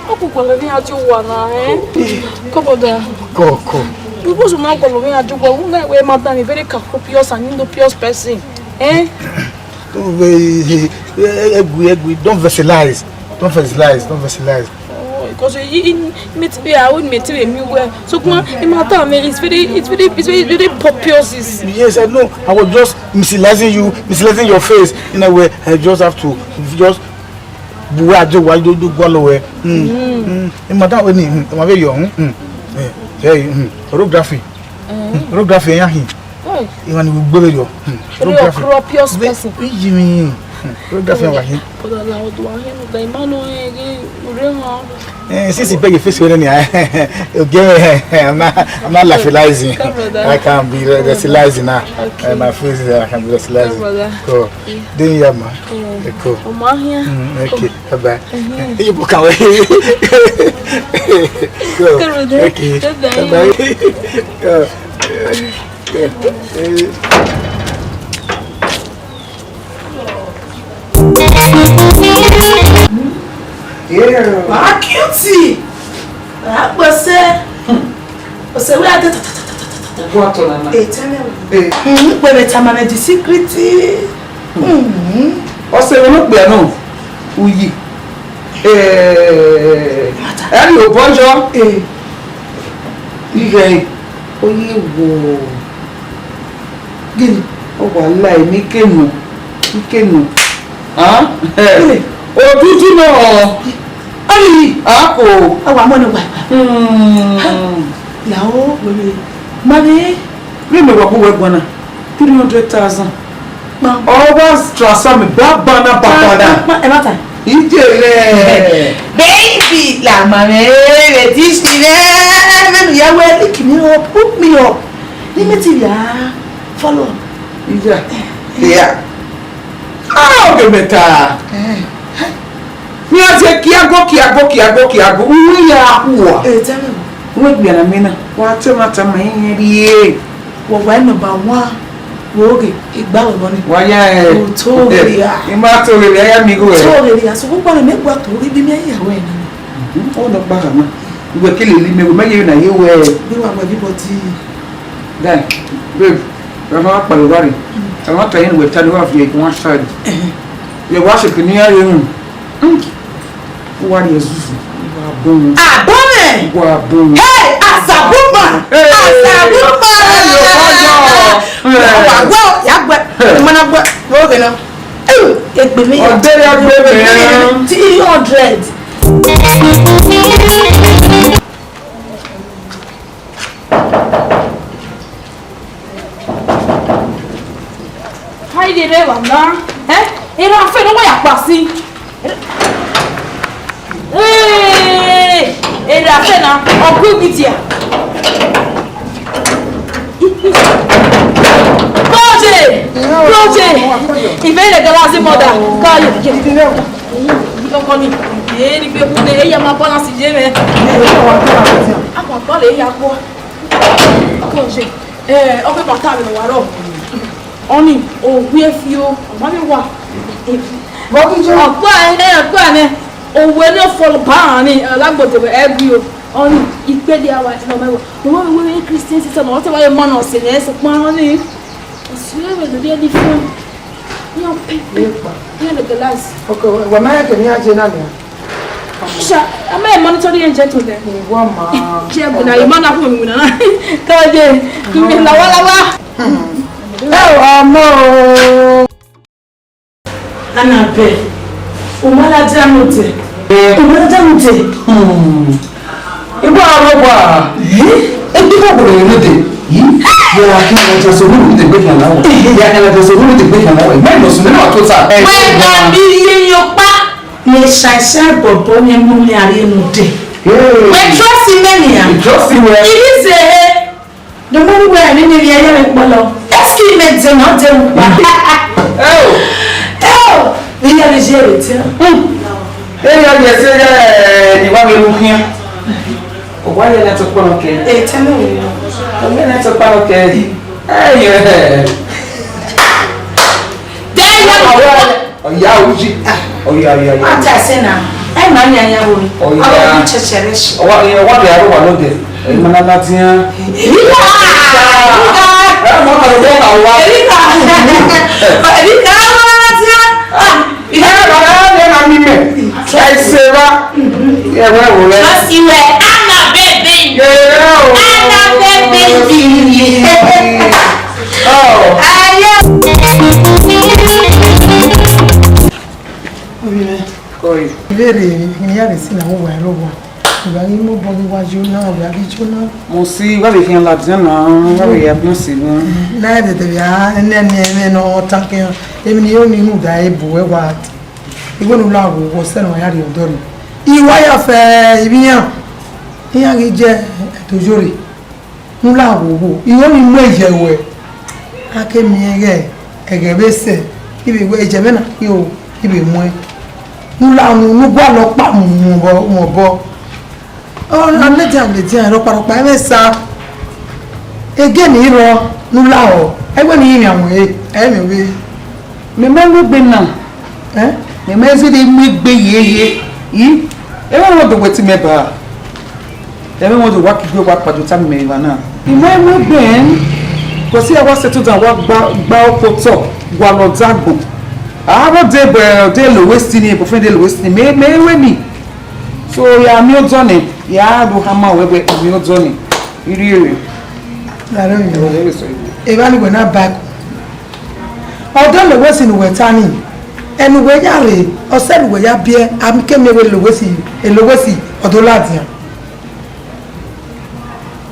Ọ ku gualọ emwi iran die owa na, ẹn? Kọbọda. Kọ, kọ. Vbọzẹ u ma gualọ emwi iran die owa, u na wẹ madam, a very capricious and innocuous person, ẹn? Don't very, eh, eh, egui, egui, don't vesselize. Don't vesselize, don't vesselize. Oh, because he, he, me too, I wouldn't me too, me well. So, come on, in my time, it's very, it's very, it's very, very pompous. Yes, I know. I was just misleading you, misleading your face. In a way, I just have to just buwa jo wa jo jo gwa lo we. Mm. Mm. In my time, when him, my very young. Mm. Eh, hey, mm. Orography. Mm. Orography, yeah, him. Hey. Even we go yo. Hmm. Real courageous person. Iji mi. Hmm. Orography wa hin. But I would want him, the man who, eh, eh, ure hàn. Eh, since you beg your face, when you, okay, I'm not, I'm not laughlizing. Come, brother. I can be rationalizing now. Okay. Eh, my face, eh, I can be rationalizing. Come, brother. Go. Yeah. Then, yeah, ma. Yeah. Eh, go. Ọmọ ahịa. Hmm, okay. Bye bye. Mhm. You book away. Go. Come, brother. Okay. Bye bye. Bye bye. Go. Acuity! Agbese! Ọsẹ wẹ a de ta ta ta ta ta ta ta. Ogua tọ nana. Etẹnẹ. Eh. Hmm, pẹrẹ tama mẹ the secret. Hmm. Ọsẹ wẹ no kpia no. Uyi. Eh. Ẹni obọjọ. Eh. Ighẹ, oye wo. Gịnị? Ọ wa la emi ke nọ, ike nọ. Ah, odudu nọ. Ai, ako. Awa mọ ne wa. Hmm. Ya o, wele. Mami. Vbe mẹ wa bu wẹ guan na? Three hundred thousand. Ọ wa transfer mi babana, babana. Ẹ ma ta. Ije lẹ. Baby, la ma me, me this thing, eh, me me ya well, lick me up, hook me up. Ni me ti ya follow. Ija. Ya. Ah, oge mẹta. Eh. Mi a tie kiago, kiago, kiago, kiago. Uwu ya khuwa. Eh, tell me. Uwe gbia na me na. Wa te ma ta ma yin rie. Wọ wa number one. Wo ghe, igba wẹ bọ ni. Wa ya, eh, o to ghe ria. I ma to ghe ria, ya mi gho, eh. To ghe ria, so gbogbo ne me gua to ghe bi mi ya wẹ ni. Mhm, ọ nọ kpa ha na. Iwẹ ke lele mẹ, wẹ ma ye na ye wẹ. Bi wa wẹ everybody. Guy, babe, wẹ ma kpa lo wa re. Ẹ ma ta yin wẹ ta ni wa fi one side. Eh. Ye wa se kini ya ye hun. Mm. Uwa rhie ezuzu, uwa bun. Abọmẹ! Uwa bun. Hey, Asabuba! Hey! Asabuba! Hey, yo, yo. Hey. Wa gbẹ, ya gbẹ. Hey. Mana gbẹ. Wo ghe na. Egbe mi ya. Ọdẹ ya gbẹ mẹ. Three hundred. Haide rre evba na, eh? Erha afẹn ne ọ wa ya kpa sin. Hey! Erha afẹn na, ọ gu igidia. Kọje! Kọje! Ìfẹ́ ilẹ̀ galazi mọ́dà. Kọje! Ọkọ mi, èyí ni pé kúndé, èyí a máa balance yé mẹ́. Àwọn àgbà lè yà gbọ́. Kọje! Ẹ, ọ fẹ́ bàtà mi wà rọ̀. Ọni, òwe fi o, ọmọ mi wà. Ọkọ ẹ, ọkọ ẹ nẹ, òwe ló fọlọ bá àárín alágbòdo ẹgbẹ́ o. Ọni, ìpele àwa ti lọ mẹ́wàá. Mo máa ń wé Christian sister, mo ti wáyé mọ́nà ọ̀sẹ̀ ní ẹ̀sìn pọ́n ní. Ọ̀sẹ̀ rẹ̀ ló dé ní fún. Ní ọ̀pẹ̀, ní legalize. Okay, wà á máa yẹ kẹ̀mí àjẹ náà nìyà. Shisha, am I a monitoring agent with them? Ìwọ máa. Ṣé ẹ gbọ́dọ̀ yìí máa náà fún mi náà? Kọ́ọ̀dé, mi lọ́wọ́lọ́wọ́. Ẹ wà mọ́ o. Annabel, o ma la dia no de. O ma la dia no de. Hmm. Ibo aro wa. Eh? E bi ko bolo no de. Yi. Ya ki na dia so no de gbe kan lawo. Ya ki na dia so no de gbe kan lawo. Me no so na to ta. Wẹ ka bi ye yo pa. Ne shasha bọbọ ne mu mi ari no de. Hey. Wẹ trust me ni ya. Trust me. Ibi ze he. Dọmọdé wẹ ẹni ni ẹyẹ rẹ kpọlọ. Ẹsikí mẹ dẹ náà dẹ wù pa. Ẹ o. Ẹ o. Iye rẹ ṣe èrè tí. Ẹ yà yẹ ṣe yẹ ẹ ní wàá wẹlú kíá. Ọwọ́ ayé náà ti pọnọ kẹ. Ẹ tẹ́ náà wẹlú. Ọwọ́ ayé náà ti pọnọ kẹ. Ẹ yẹ. Dẹ́yẹ. Ọ̀yá ojú. Ọ̀yá, ọ̀yá, ọ̀yá. Ata ẹsẹ̀ náà. Ẹ máa ń yan yan wo ni. Ọ̀yá. Ọ̀rọ̀ ọdún ṣẹṣẹ rẹ ṣe. Ọwọ́, ọwọ́ bẹ̀rẹ̀ àrò wà lóde. Ẹ máa ná láti yán. Èmi kà á. Ẹ mọ̀ kàn ló bẹ́ẹ̀ kà wá. Èmi kà á. Èmi kà á wọ́n láti yán. Ẹ bàbá ẹ máa mi mẹ̀. Ẹ ṣe wá. Ẹ wẹ́ wò rẹ. Wọ́n sì wẹ̀ Anna baby. Yẹ̀rẹ̀ o. Anna baby. Oh. Ayé. Obìnrin. Koi. Ìbéèrè mi, ìyá rẹ̀ sì làwọn wà lọ́wọ́. Ìgbà yìí mo bọ́ níwájú náà, ìgbà yìí jóná. Mo sì wá bẹ kí n la dín náà, wá bẹ yà bí ó sì mú. Náà ẹ̀ tẹ̀tẹ̀ bí a ẹni ẹni ẹni ẹni ọ̀tá kí n, èmi ni yóò mi mú da ẹ̀ bù ẹ̀ wá. Ìwé nu la wò wọ sẹ́nu ọ̀yá rẹ̀ ọ̀dọ́ rẹ̀. Ìwáyà fẹ́ ibi yàn. Ìyá ghi jẹ́ ẹ̀tọ́jọ́ rẹ̀. Nula wowo, igho ni mu ẹyẹ ruẹ, a ke miẹn ighẹ ẹghẹ vbe sẹ, I vbe wẹ ẹyẹ mwẹ na khin o, I vbe muẹn. Nula unu ne u gualọ ọkpa mu obọ, mu obọ. Ọ, a ladian ladian, rhọkpa rhọkpa, ẹmwẹ sa. Ege ne I rrọọ, nula họ, ẹwẹ ne I rinmwian ruẹ, ẹ i mwẹ vbe. Mẹ ma mu egbe na. Ẹ? Mẹ ma zẹdẹ mu egbe yeye. I? Ẹmwẹ wọn do wẹ te mẹ ba. Ẹmwẹ wọn do wa kigbe wa kpaduta mẹ evba na. I ma mu egbe ẹn. Kọsi a wa settle down wa gba, gba oko otọ, wa lọ dagbọn. A vbe de bẹ de lo west ni, boyfriend de lo west ni. Mẹ, mẹ wẹ ni. So ya mi odọ nẹ, ya do hama wẹ wẹ mi odọ nẹ. Irriemwe. Lare oyin. Evba ni wẹ na ba ẹko. Ọdọ Lewesi ne uwẹ ta ni, ẹne uwẹ ya rre, ọ sẹ ne uwẹ ya biẹ, a kẹ miẹn wẹ Lewesi, Lewesi, ọ do ladian.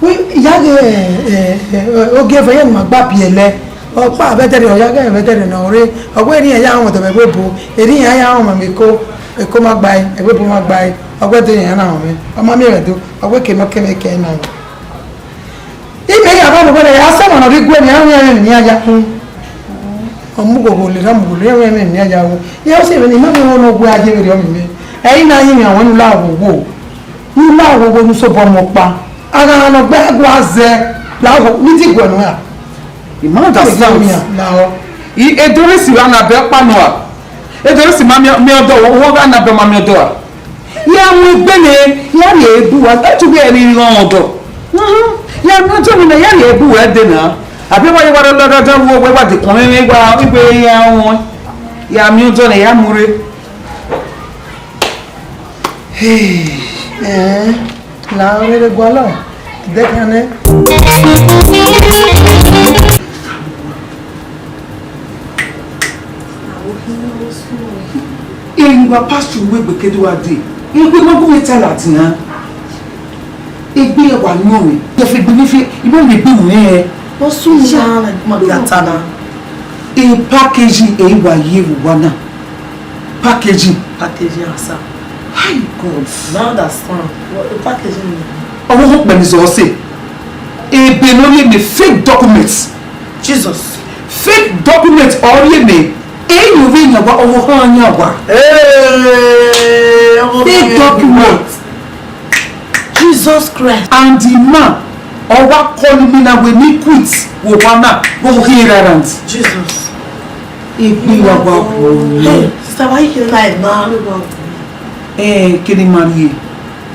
Wẹ, ya ghe, eh, eh, eh, ogieva ya ne ima gba biẹlẹ, ọkpa vbe ẹdẹrriọ, ọ ya ghe vbe ẹdẹrriọ ne ọ rre, ọ wẹ erriọ ya rọnmwẹ ọdọ vbe ẹvbo ebo, erriọ ya rọnmwẹ eko, eko ma gbae, ẹvbo ebo ma gbae, ọ wẹ ẹdẹrriọ ya na rọnmwẹ, ọ ma miẹn mwẹ do, ọ wẹ ke ma kẹ mwẹ kẹ na. Imẹ ya vba nọ wẹẹ, a sẹ ọmwa ne ọ rre igue ni, a ru ẹmwẹ ne iran ya wu. Ọ mu ghogho lele, ọ mu ghogho lele, a ru ẹmwẹ ne iran ya wu. Iran sẹ vbe ne ima vbe ho ne ọ wu a ye vberriọ mẹ. Ẹ i na yin mwẹ, wẹ ne u la ghogho. Ne u la ghogho ne u sobọ mu ọkpa. A gha ne ọ gbe ẹguae zẹ, la ghogho, ne I diguẹ nuẹn ra? I ma understand. Lahọ. I, Edoresi gha na bẹ ọkpa nua. Edoresi ma miẹn, miẹn ọdọ, wẹ gha na bẹ ma miẹn ọdọ ra? Ya mu egbe nẹ, ya rhie bu uwa, e tugbe ẹre rhie ọmwa ọdọ. Ya mu ọdọ nẹ, ya rhie bu uwa ẹdẹ na. Abẹ wa ye wa rọ lọdọdọ wo, wẹ wa dekun mwẹ, wa igbe ya wọn. Ya mu ọdọ nẹ, ya mu rre. Hey, eh, la rere gualọ, de kan nẹ. Emwi wa pastor uwu egbe ke do gha dee, egbe ne ọ gu mwẹ ta ladian. Egbe wa nọ mwẹ, ya fe egbe ni fe, I ma miẹn egbe mwẹ hẹ. Ọ sunu na, ma gha ta na. E package e wa ye vbe uwa na. Package. Package answer. Hi God. I understand. What the package mean? Ọmọ ọmọ pẹ̀lú sọ ọ́ sè. Ebe ne ọ ye mẹ fake document. Jesus. Fake document ọ ye mẹ. Eyi ovbi yan wa, ọmọ ha yan wa. Hey, ọmọ Fake ha yan document. Jesus Christ. And the man, ọ wa call me na wẹ ne I quit. Wo wa na, wo hear around. Jesus. Egbe wa wa wo. Hey, sister, why you like na? Eh, kene ma rhie,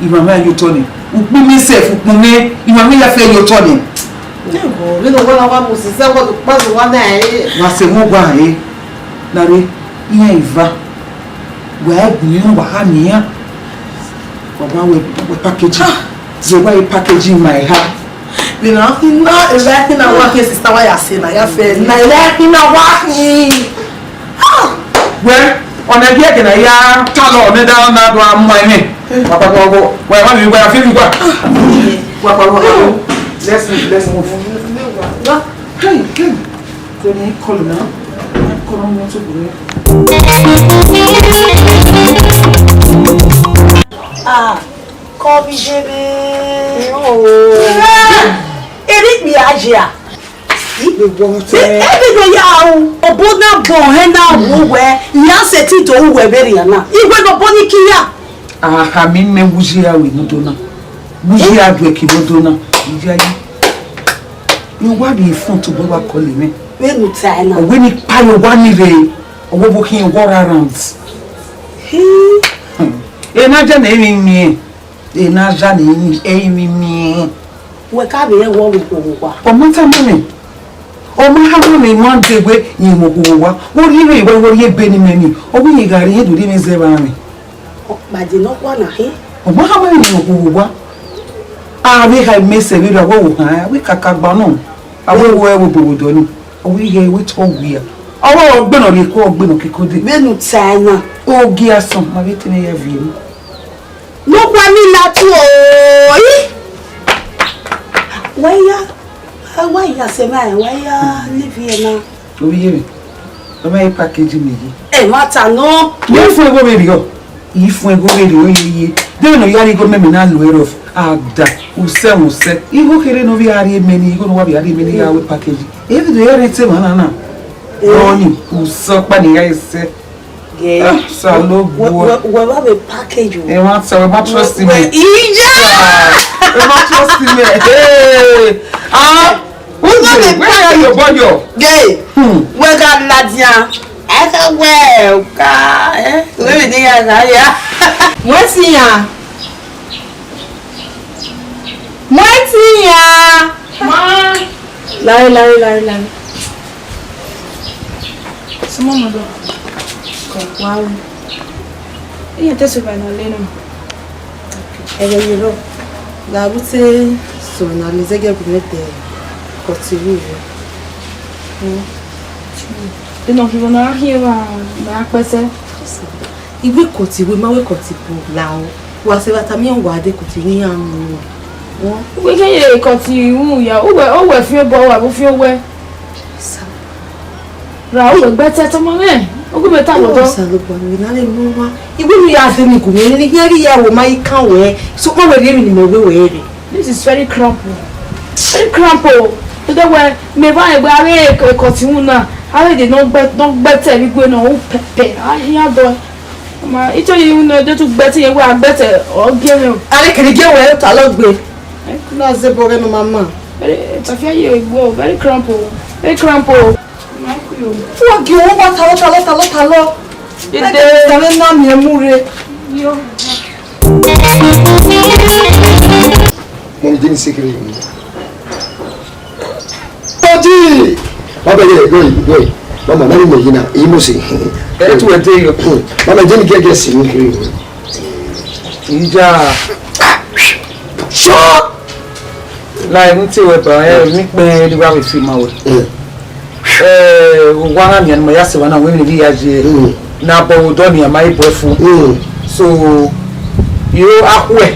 ima mwẹ ya ye otọ nẹ. Ukpọn mwẹ sef, ukpọn mwẹ, ima mwẹ ya fe ye otọ nẹ. Ebo, vbene uwa na wa mu sisẹ, uwa do kpa sẹ uwa na, eh. Wa sẹ wọn gua, eh. Lare, iran eva. Wa gu iran, wa ha ne iran. Wa wa wẹ, wẹ package. Ah. Ye wa ye package ma eha. Vbene a khin na, eva khin na wa khin, sister, wa ya sẹ na, ya fe na, eva khin na wa khin. Ah! Wẹ, ọna ẹgbẹe ẹgẹ na ya talọ, ọna da na do a ma ẹmwẹ. Wa pa pa wa, wa ma mi wa fi mi wa. Wa pa wa. Let's move, let's move. Hey, hey. Let me call now. Call on to go. Ah, kọ vbe iye vbe. Ira, eri ikpia ye a. Ebe do ya ru, obọ na bọ hẹ na wu wẹ, iran sẹtin do ru wẹ vberriọ na. Iwe ne obọ ni kiya. Aha, mi mẹ wuyi a wẹ inodo na. Wuyi a duẹ ke inodo na. Iyayi. Iwa vbe fun tobọ wa kọle mwẹ. Vbene u tae na. Ọ wẹ ne I kpa ye owa ni rre, ọ wẹ vbe khian wọ ra round. Hi. Hmm. Ena jẹ ne emwi miẹn. Ena jẹ ne emwi, emwi miẹn. Wẹ ka vbe rẹn wẹ ọ vbe khuo vbe owa. Ọ ma tama mwẹ. Ọ ma hama mwẹ one day wẹ rẹn wẹ ọ khuo vbe owa. Wẹ rhie mwẹ, wẹ rhie ebe ne imẹ ni. Ọ wẹ rẹn gha rhie do rhie mwẹ zẹ vbe mwẹ. Ọ kpaje nọkhua na hin. Ọ ma hama mwẹ rẹn wẹ ọ khuo vbe owa. A vbe ha imẹ sẹ vberriọ, a wẹ wo han, a wẹ kaka gba nọ. A wẹ wo ẹvbo obo dọ ni. Ọ wẹ ihe wẹ tọ wia. Ọ wẹ ọ gbe nọ rhie ko, ọ gbe nọ keko de. Vbene u tae na. Ogie asọn, ma vbe te mwẹ ya viẹ mwẹ. Nọkhua ni la tu o. Ih! Wa ya, wa ya sẹ ma, wa ya live here na. Ovbi iye mwẹ, ọ ma ye package mwẹ yi. Ẹ ma ta nọ. Ye fun ẹvbo vberriọ. Ye fun ẹvbo vberriọ ye ye. De no ya ri go mẹ mẹ na lu ẹrọ. Ada, usẹ usẹ. Igho kherhe ne ọ vbe a rhie mẹ ni, igho ne ọ wa vbe a rhie mẹ ni ya wẹ package. Evi do ya rre te emwa na na. Rọni, usẹ ọkpa ne I ya sẹ. Gẹ. Ah, Osanobua. Wẹ, wẹ, wẹ wa vbe package o. Ẹ wa sẹ, wẹ ma trust me. Wẹ, iya! Ah, wẹ ma trust me. Hey! Ah, wẹ wa vbe package. Where are your boy? Gẹ. Hmm. Wẹ gha ladian. A ka wẹ, ka, eh, wẹ vbe ne ya gha ya. Wẹ si ya. Wẹ si ya. Ma. Lare, lare, lare, lare. Sumọ mọ dọ. Kọ wa ru. Iye te se ba na le no. Ẹghẹ ye rọ. La bu te Ọna lezẹ gie gu mwẹ te kọti ru ru. Eno khin vbe ọ na khian evba, mẹ a kpẹsẹ. Iwe kọti iwe ma wẹ kọti bu la o. Wa sẹ vbe tama iran wa de kọti iran mu. Wẹ kẹ ye kọti iran ya, uwẹ, uwẹ fian obọ, wa vbe fian owẹ. Ra uwẹ gbẹtẹ tọmọ mwẹ, ugu mẹ ta wọ dọ. Osanobua, mi na le mu wa. Iwe nu ya zẹ mi gu mwẹ, ne ihian rhie ya wo ma i kan wẹ. So ma wẹ rhie emwi ne imẹ wẹ wẹ rre. This is very cramp o. Very cramp o. Today wẹ mẹ va egbe avbe kọti iran na, avbe de nọ gbẹ, nọ gbẹtẹ vbe igue nọ, u pẹpẹ, a hian dọ. Ma ito yi unu de tu gbẹtẹ yẹn wẹ a gbẹtẹ ọ gie mwẹ o. Are kere gie wẹ ta lọ gbe. Na zẹ bọ ghẹ ne ọ ma ma. Very, tafia ye egbe o, very cramp o. Very cramp o. Ma ku yo. Wa gie wọn wa ta lọ, ta lọ, ta lọ, ta lọ. Dede. Ẹ ta lọ na mi emu re. Yo. Mọmi, Jenny sekere yi. Oji! Baba, ye, go, go. Mama, na ni mo yina, e mo se. Ẹ tu ẹdẹ yọ. Mama, Jenny gẹgẹ si ni kiri. Ija. Sure. La emu te wẹ ba, ẹ, mi kpẹ ri wa vbe fi ma wẹ. Mm. Eh, wa na nian ma ya se wa na wẹ ni ya je. Mm. Na bọ wo dọ ni a ma e bọ fu. Mm. So, yo akhuẹ,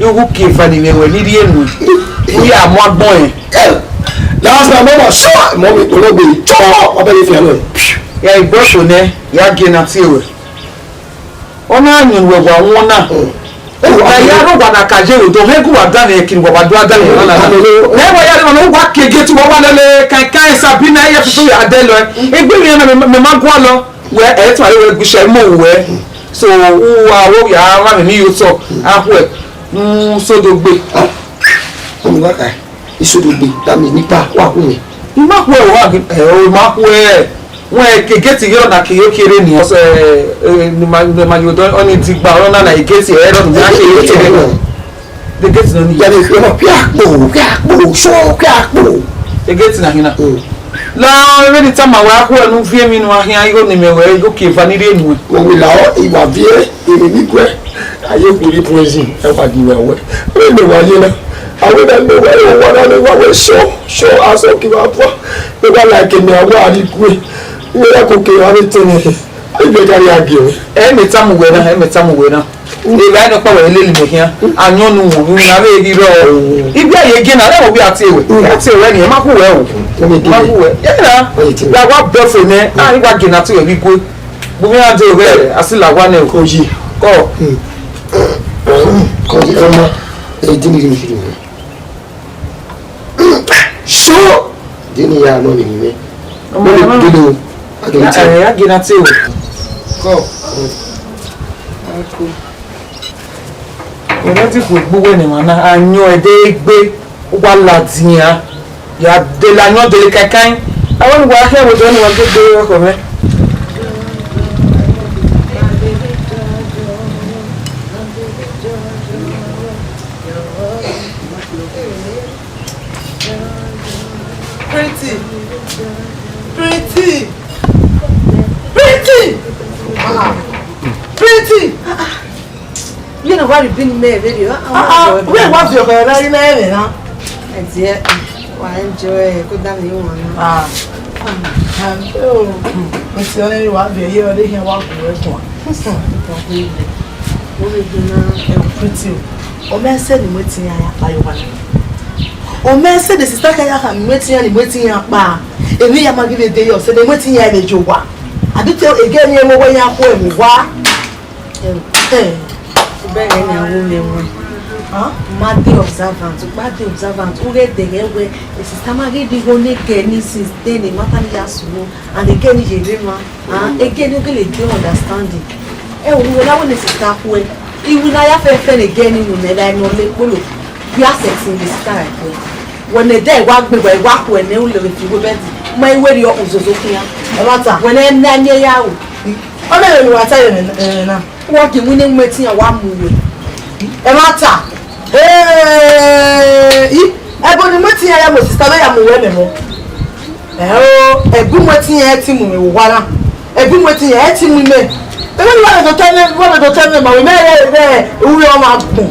yo wu ke va ni vbe wẹ ni rie nu. Wi a mu agbọn ẹ. Eh, last time, mama, sure, mọmi, ologbe, chọ, ọbẹ ni fi alo. Ya igbọ so nẹ, ya gie na tie wẹ. Ọ na yọn wẹ wa wọn na. Mm. Wa ya rọ wa na ka ye ro, do he gu wa da ne kiri wa wa do da ne wa na. Mm. Ne wa ya rọ wa ke gate wa wa lele ka ka Sabina ye tutu ya de lọ. Egbe mi na me ma gua lọ. Wẹ ẹ tuma wẹ gbishẹ mo wẹ. So u wa wo ya ma mi yo tọ. Akhuẹ. Mm, so do gbe. Omi wa ka. Isodogbe, dami nipa, wa khu mwẹ. I ma khuẹ o, wa ghi, ẹ, o, I ma khuẹ. Wẹ ke gate yọ na ke yo kere ni. Ọsẹ, ẹ, ẹ, ne ma, ne ma yo dọ, ọni digba, ọ na na gate, ẹ, rọ ni ke yo kere ni. The gate nọ ni. Ya ni, ẹ ma, pia kpo, pia kpo, so, pia kpo. The gate na hina. Mm. La, vbene I tama wẹ, a khuẹ ne u viẹ emwi ne u a khian igho ne imẹ wẹ, igho ke eva ni rhie nuẹn. Wẹ wẹ la, ọ, I wa viẹ. Emwi ni guẹ, a ye kpirri prison, ẹ wa gie wẹ wẹ. Vbene wa ye na, a wẹ na ne wa ye owa na ne wa wẹ sure, sure, asọ ke wa bua. Ne wa like emwi a wa rhie gue. Ighẹ ya koko emwa vbe tẹn nẹ, a vbe gha rhie gie wẹ. Ẹ mẹ tama uwẹ na, ẹ mẹ tama uwẹ na. Evba nọkpa wẹ lele mẹ khian, a yọn nu wọn, unu na vbe ghi rrọọ. Ibi a ye gie na, rẹ wẹ a tie wẹ, a tie wẹ ni, ẹ ma khu wẹ o. Ẹ mẹ Ma gie khu wẹ. Ẹ na, Ẹ tie wẹ. Ya wa bẹ fo nẹ, a i wa gie na tie wẹ vbe igue. Bu mwẹ rhan dee vbe asila owa nẹ o. Kọ yi. Kọ. Kọ yi, ẹ ma. Ẹ, di ni, di ni, di ni. So, di ni ya nọ ni mwẹ. Ọmọ Mo le ya ma. Gele o. A gele Ya, tie. Ẹ, ya gele tie o. Kọ. Ọkọ. Ẹmwẹ ti khuegbe uwẹ ne emwa na, a yọn ẹdẹ egbe, u wa ladian, ya dele ayọn dele kainkain. Avbe ne uwa khian vbe odẹ ne uwa gbe gbe ọkhọ mwẹ. Pretty. Pretty. Pretty. Ah. Pretty. Ah, ah. Iye na wa rhie ibin mẹ vberriọ, ah, ah, ah, ah, wẹ wa fi ọkọ na ghi na ẹmwẹ na. Ẹdiẹ, wa enjoy, ko da mi wọn na. Ah. Ah, oh, mo ti ọnrẹn wa viẹ ye ọre hian wa gu ẹguan. Wo vbe do na, ẹ wo Pretty o. Ọ ma ẹsẹ ne I mu ẹtin iran ya kpa ye owa na. Ọ ma ẹsẹ ne sister khian ya khama ne I mu ẹtin iran, ne I mu ẹtin iran kpa. Emwi ya ma ghi vbe de yọ, sẹ ne I mu ẹtin iran vbe ye owa. A do te ege ni ẹ mu wẹ ya khuẹ mu wa. Ẹn, ubẹghe ne a wu mwẹ wẹ, ma dey observant, u kpa dey observant, u ghẹ dẹghẹ wẹ, e sister ma ghi digho ne gẹ ni since then, ne matter ni ya sunu, and ege ni ye rre emwa, and ege ni gele dey understanding. Ẹ wo, wẹ na wẹ ne sister khuẹ, iwu ne a ya fẹfẹ ne ege ni unu mẹ, like nọ le kpolo, we are setting the sister right there. Wẹ ne ẹdẹ wa gbe wẹ, wa khuẹ ne u lele fi wẹ bẹdi, ma i wẹ rriọ uzozo khian. Ẹ ma ta. Wẹ ne, ne a miẹn ya ru. Ọ na vbe ne uwa ta ye mwẹ, eh, na. Wa gie winna mu ẹtin iran wa mu wẹ. Ẹ ma ta. Eh, i, ẹbo ne I mu ẹtin iran ya mu sister vbe ya mu wẹ mẹ mọ. Ẹ o, ẹbo I mu ẹtin iran ẹ ti mu mwẹ vbe owa na. Ẹbo I mu ẹtin iran ẹ ti mu imẹ. Ẹ vbe ne uwa vbe do ta mwẹ, uwa vbe do ta mwẹ ma, wẹ mẹ rẹ, rẹ, uwẹ ọmwa gbọn.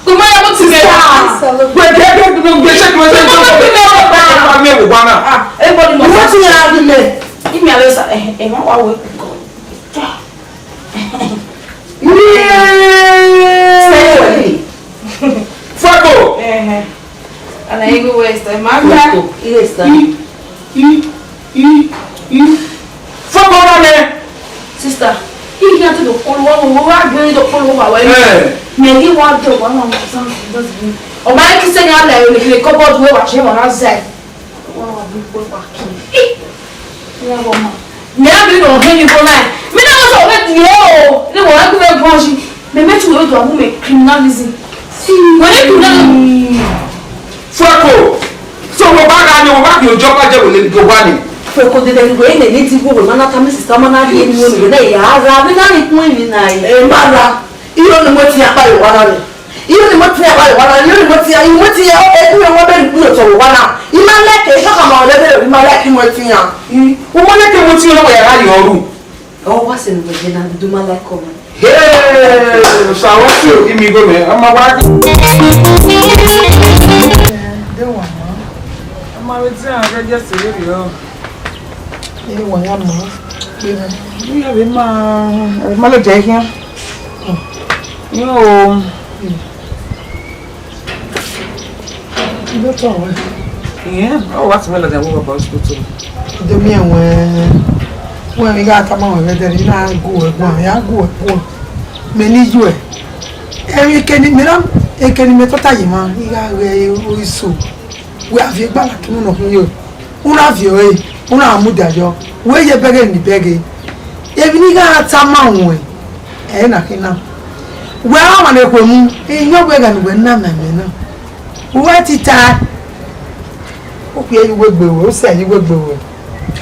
Kò má yẹ kó ti bẹ̀rẹ̀. Sister. Wẹ gẹ́gẹ́ bí mo gbé ṣé kí wọ́n ṣe ń tọ́ ọ̀pọ̀ ọ̀pọ̀ ọ̀pọ̀ mi wò wá náà. Ah, everybody must. Wọ́n ti yàrá bí mẹ́. Imi alo sa, eh, eh, wọ́n wá wo. Stay away. Fuego. Eh, eh. Ana igu West, eh, mama. Fuego. Yes, sir. I, i, i, i. Fuego, mama. Sister, I ghi a te do kpolo uwa, uwa ghi do kpolo uwa wẹ. Eh. Mẹ ghi wa do wa ma san dos mil. Ọ ma ki se ni ala ere le cupboard we wa che wa na zẹ. Wa wa bi kpo pa ki. Ih. Wa wa ma. Mẹ a bi no he ni ko na. Mẹ na wa so we di o. Ni wa gbe gbe shi. Mẹ mẹ tu we do mu mẹ criminalism. Wẹ ni criminalism. Fuego. So wo ba ga ni wo ba ki ojo pa je wo le go ba ni. Fuego dede ni we ne ni ti wo we ma na ta mi sister ma na ri eni wo ni we na ya ra. Mi na ni kun eni na yi. E ma ra. Iyo ni mo ti ya pa yo wa na ni. Iyo ni mo ti ya pa yo wa na. Iyo ni mo ti ya, iyo mo ti ya. E ku yo mo be ni ku yo to wa na. I ma like e so ka ma le be, I ma like mo ti ya. I, wo ma like mo ti ya, wo ya ra yo ru. Ọ wa sẹ ne uwẹ na, do ma like ọmọ. Hey, so I want you give me go, man. I'm a wife. De wa ma. Ama we ti a ga je se yo. E wa ya ma. Pe na. Ni ave ma, ave ma lo je hian. Yo. Doctor wẹ. Ìyẹn, ọ wá tì mí lọ́dọ̀ àwọn bàbá hospital. Demi ẹ̀wọ̀n, wọ́n mi gá tama wọn vẹ dẹrẹ, na gu ẹ̀gbọ́n, ya gu ẹ̀gbọ́n. Mẹ ni yọ ẹ. Ẹ̀rín ekeni, mẹ na, ekeni mẹ tọta yìí ma, igha ghẹ oiso. Wẹ a viẹ gbala kí wọn nọ khin yo. Una viọ ẹre, una mudia yọ, wẹ ye bẹghe ni bẹghe. Emwi ne I gha tama ruẹn, ẹ na khin na. Wẹ ọmwa ne khuemu, iyẹn wẹ gha ne uwẹ na ma ẹmwẹ na. Uwẹ ti tae, u khuẹ ye uwu egbe ruẹ, u sẹ ye uwu egbe ruẹ.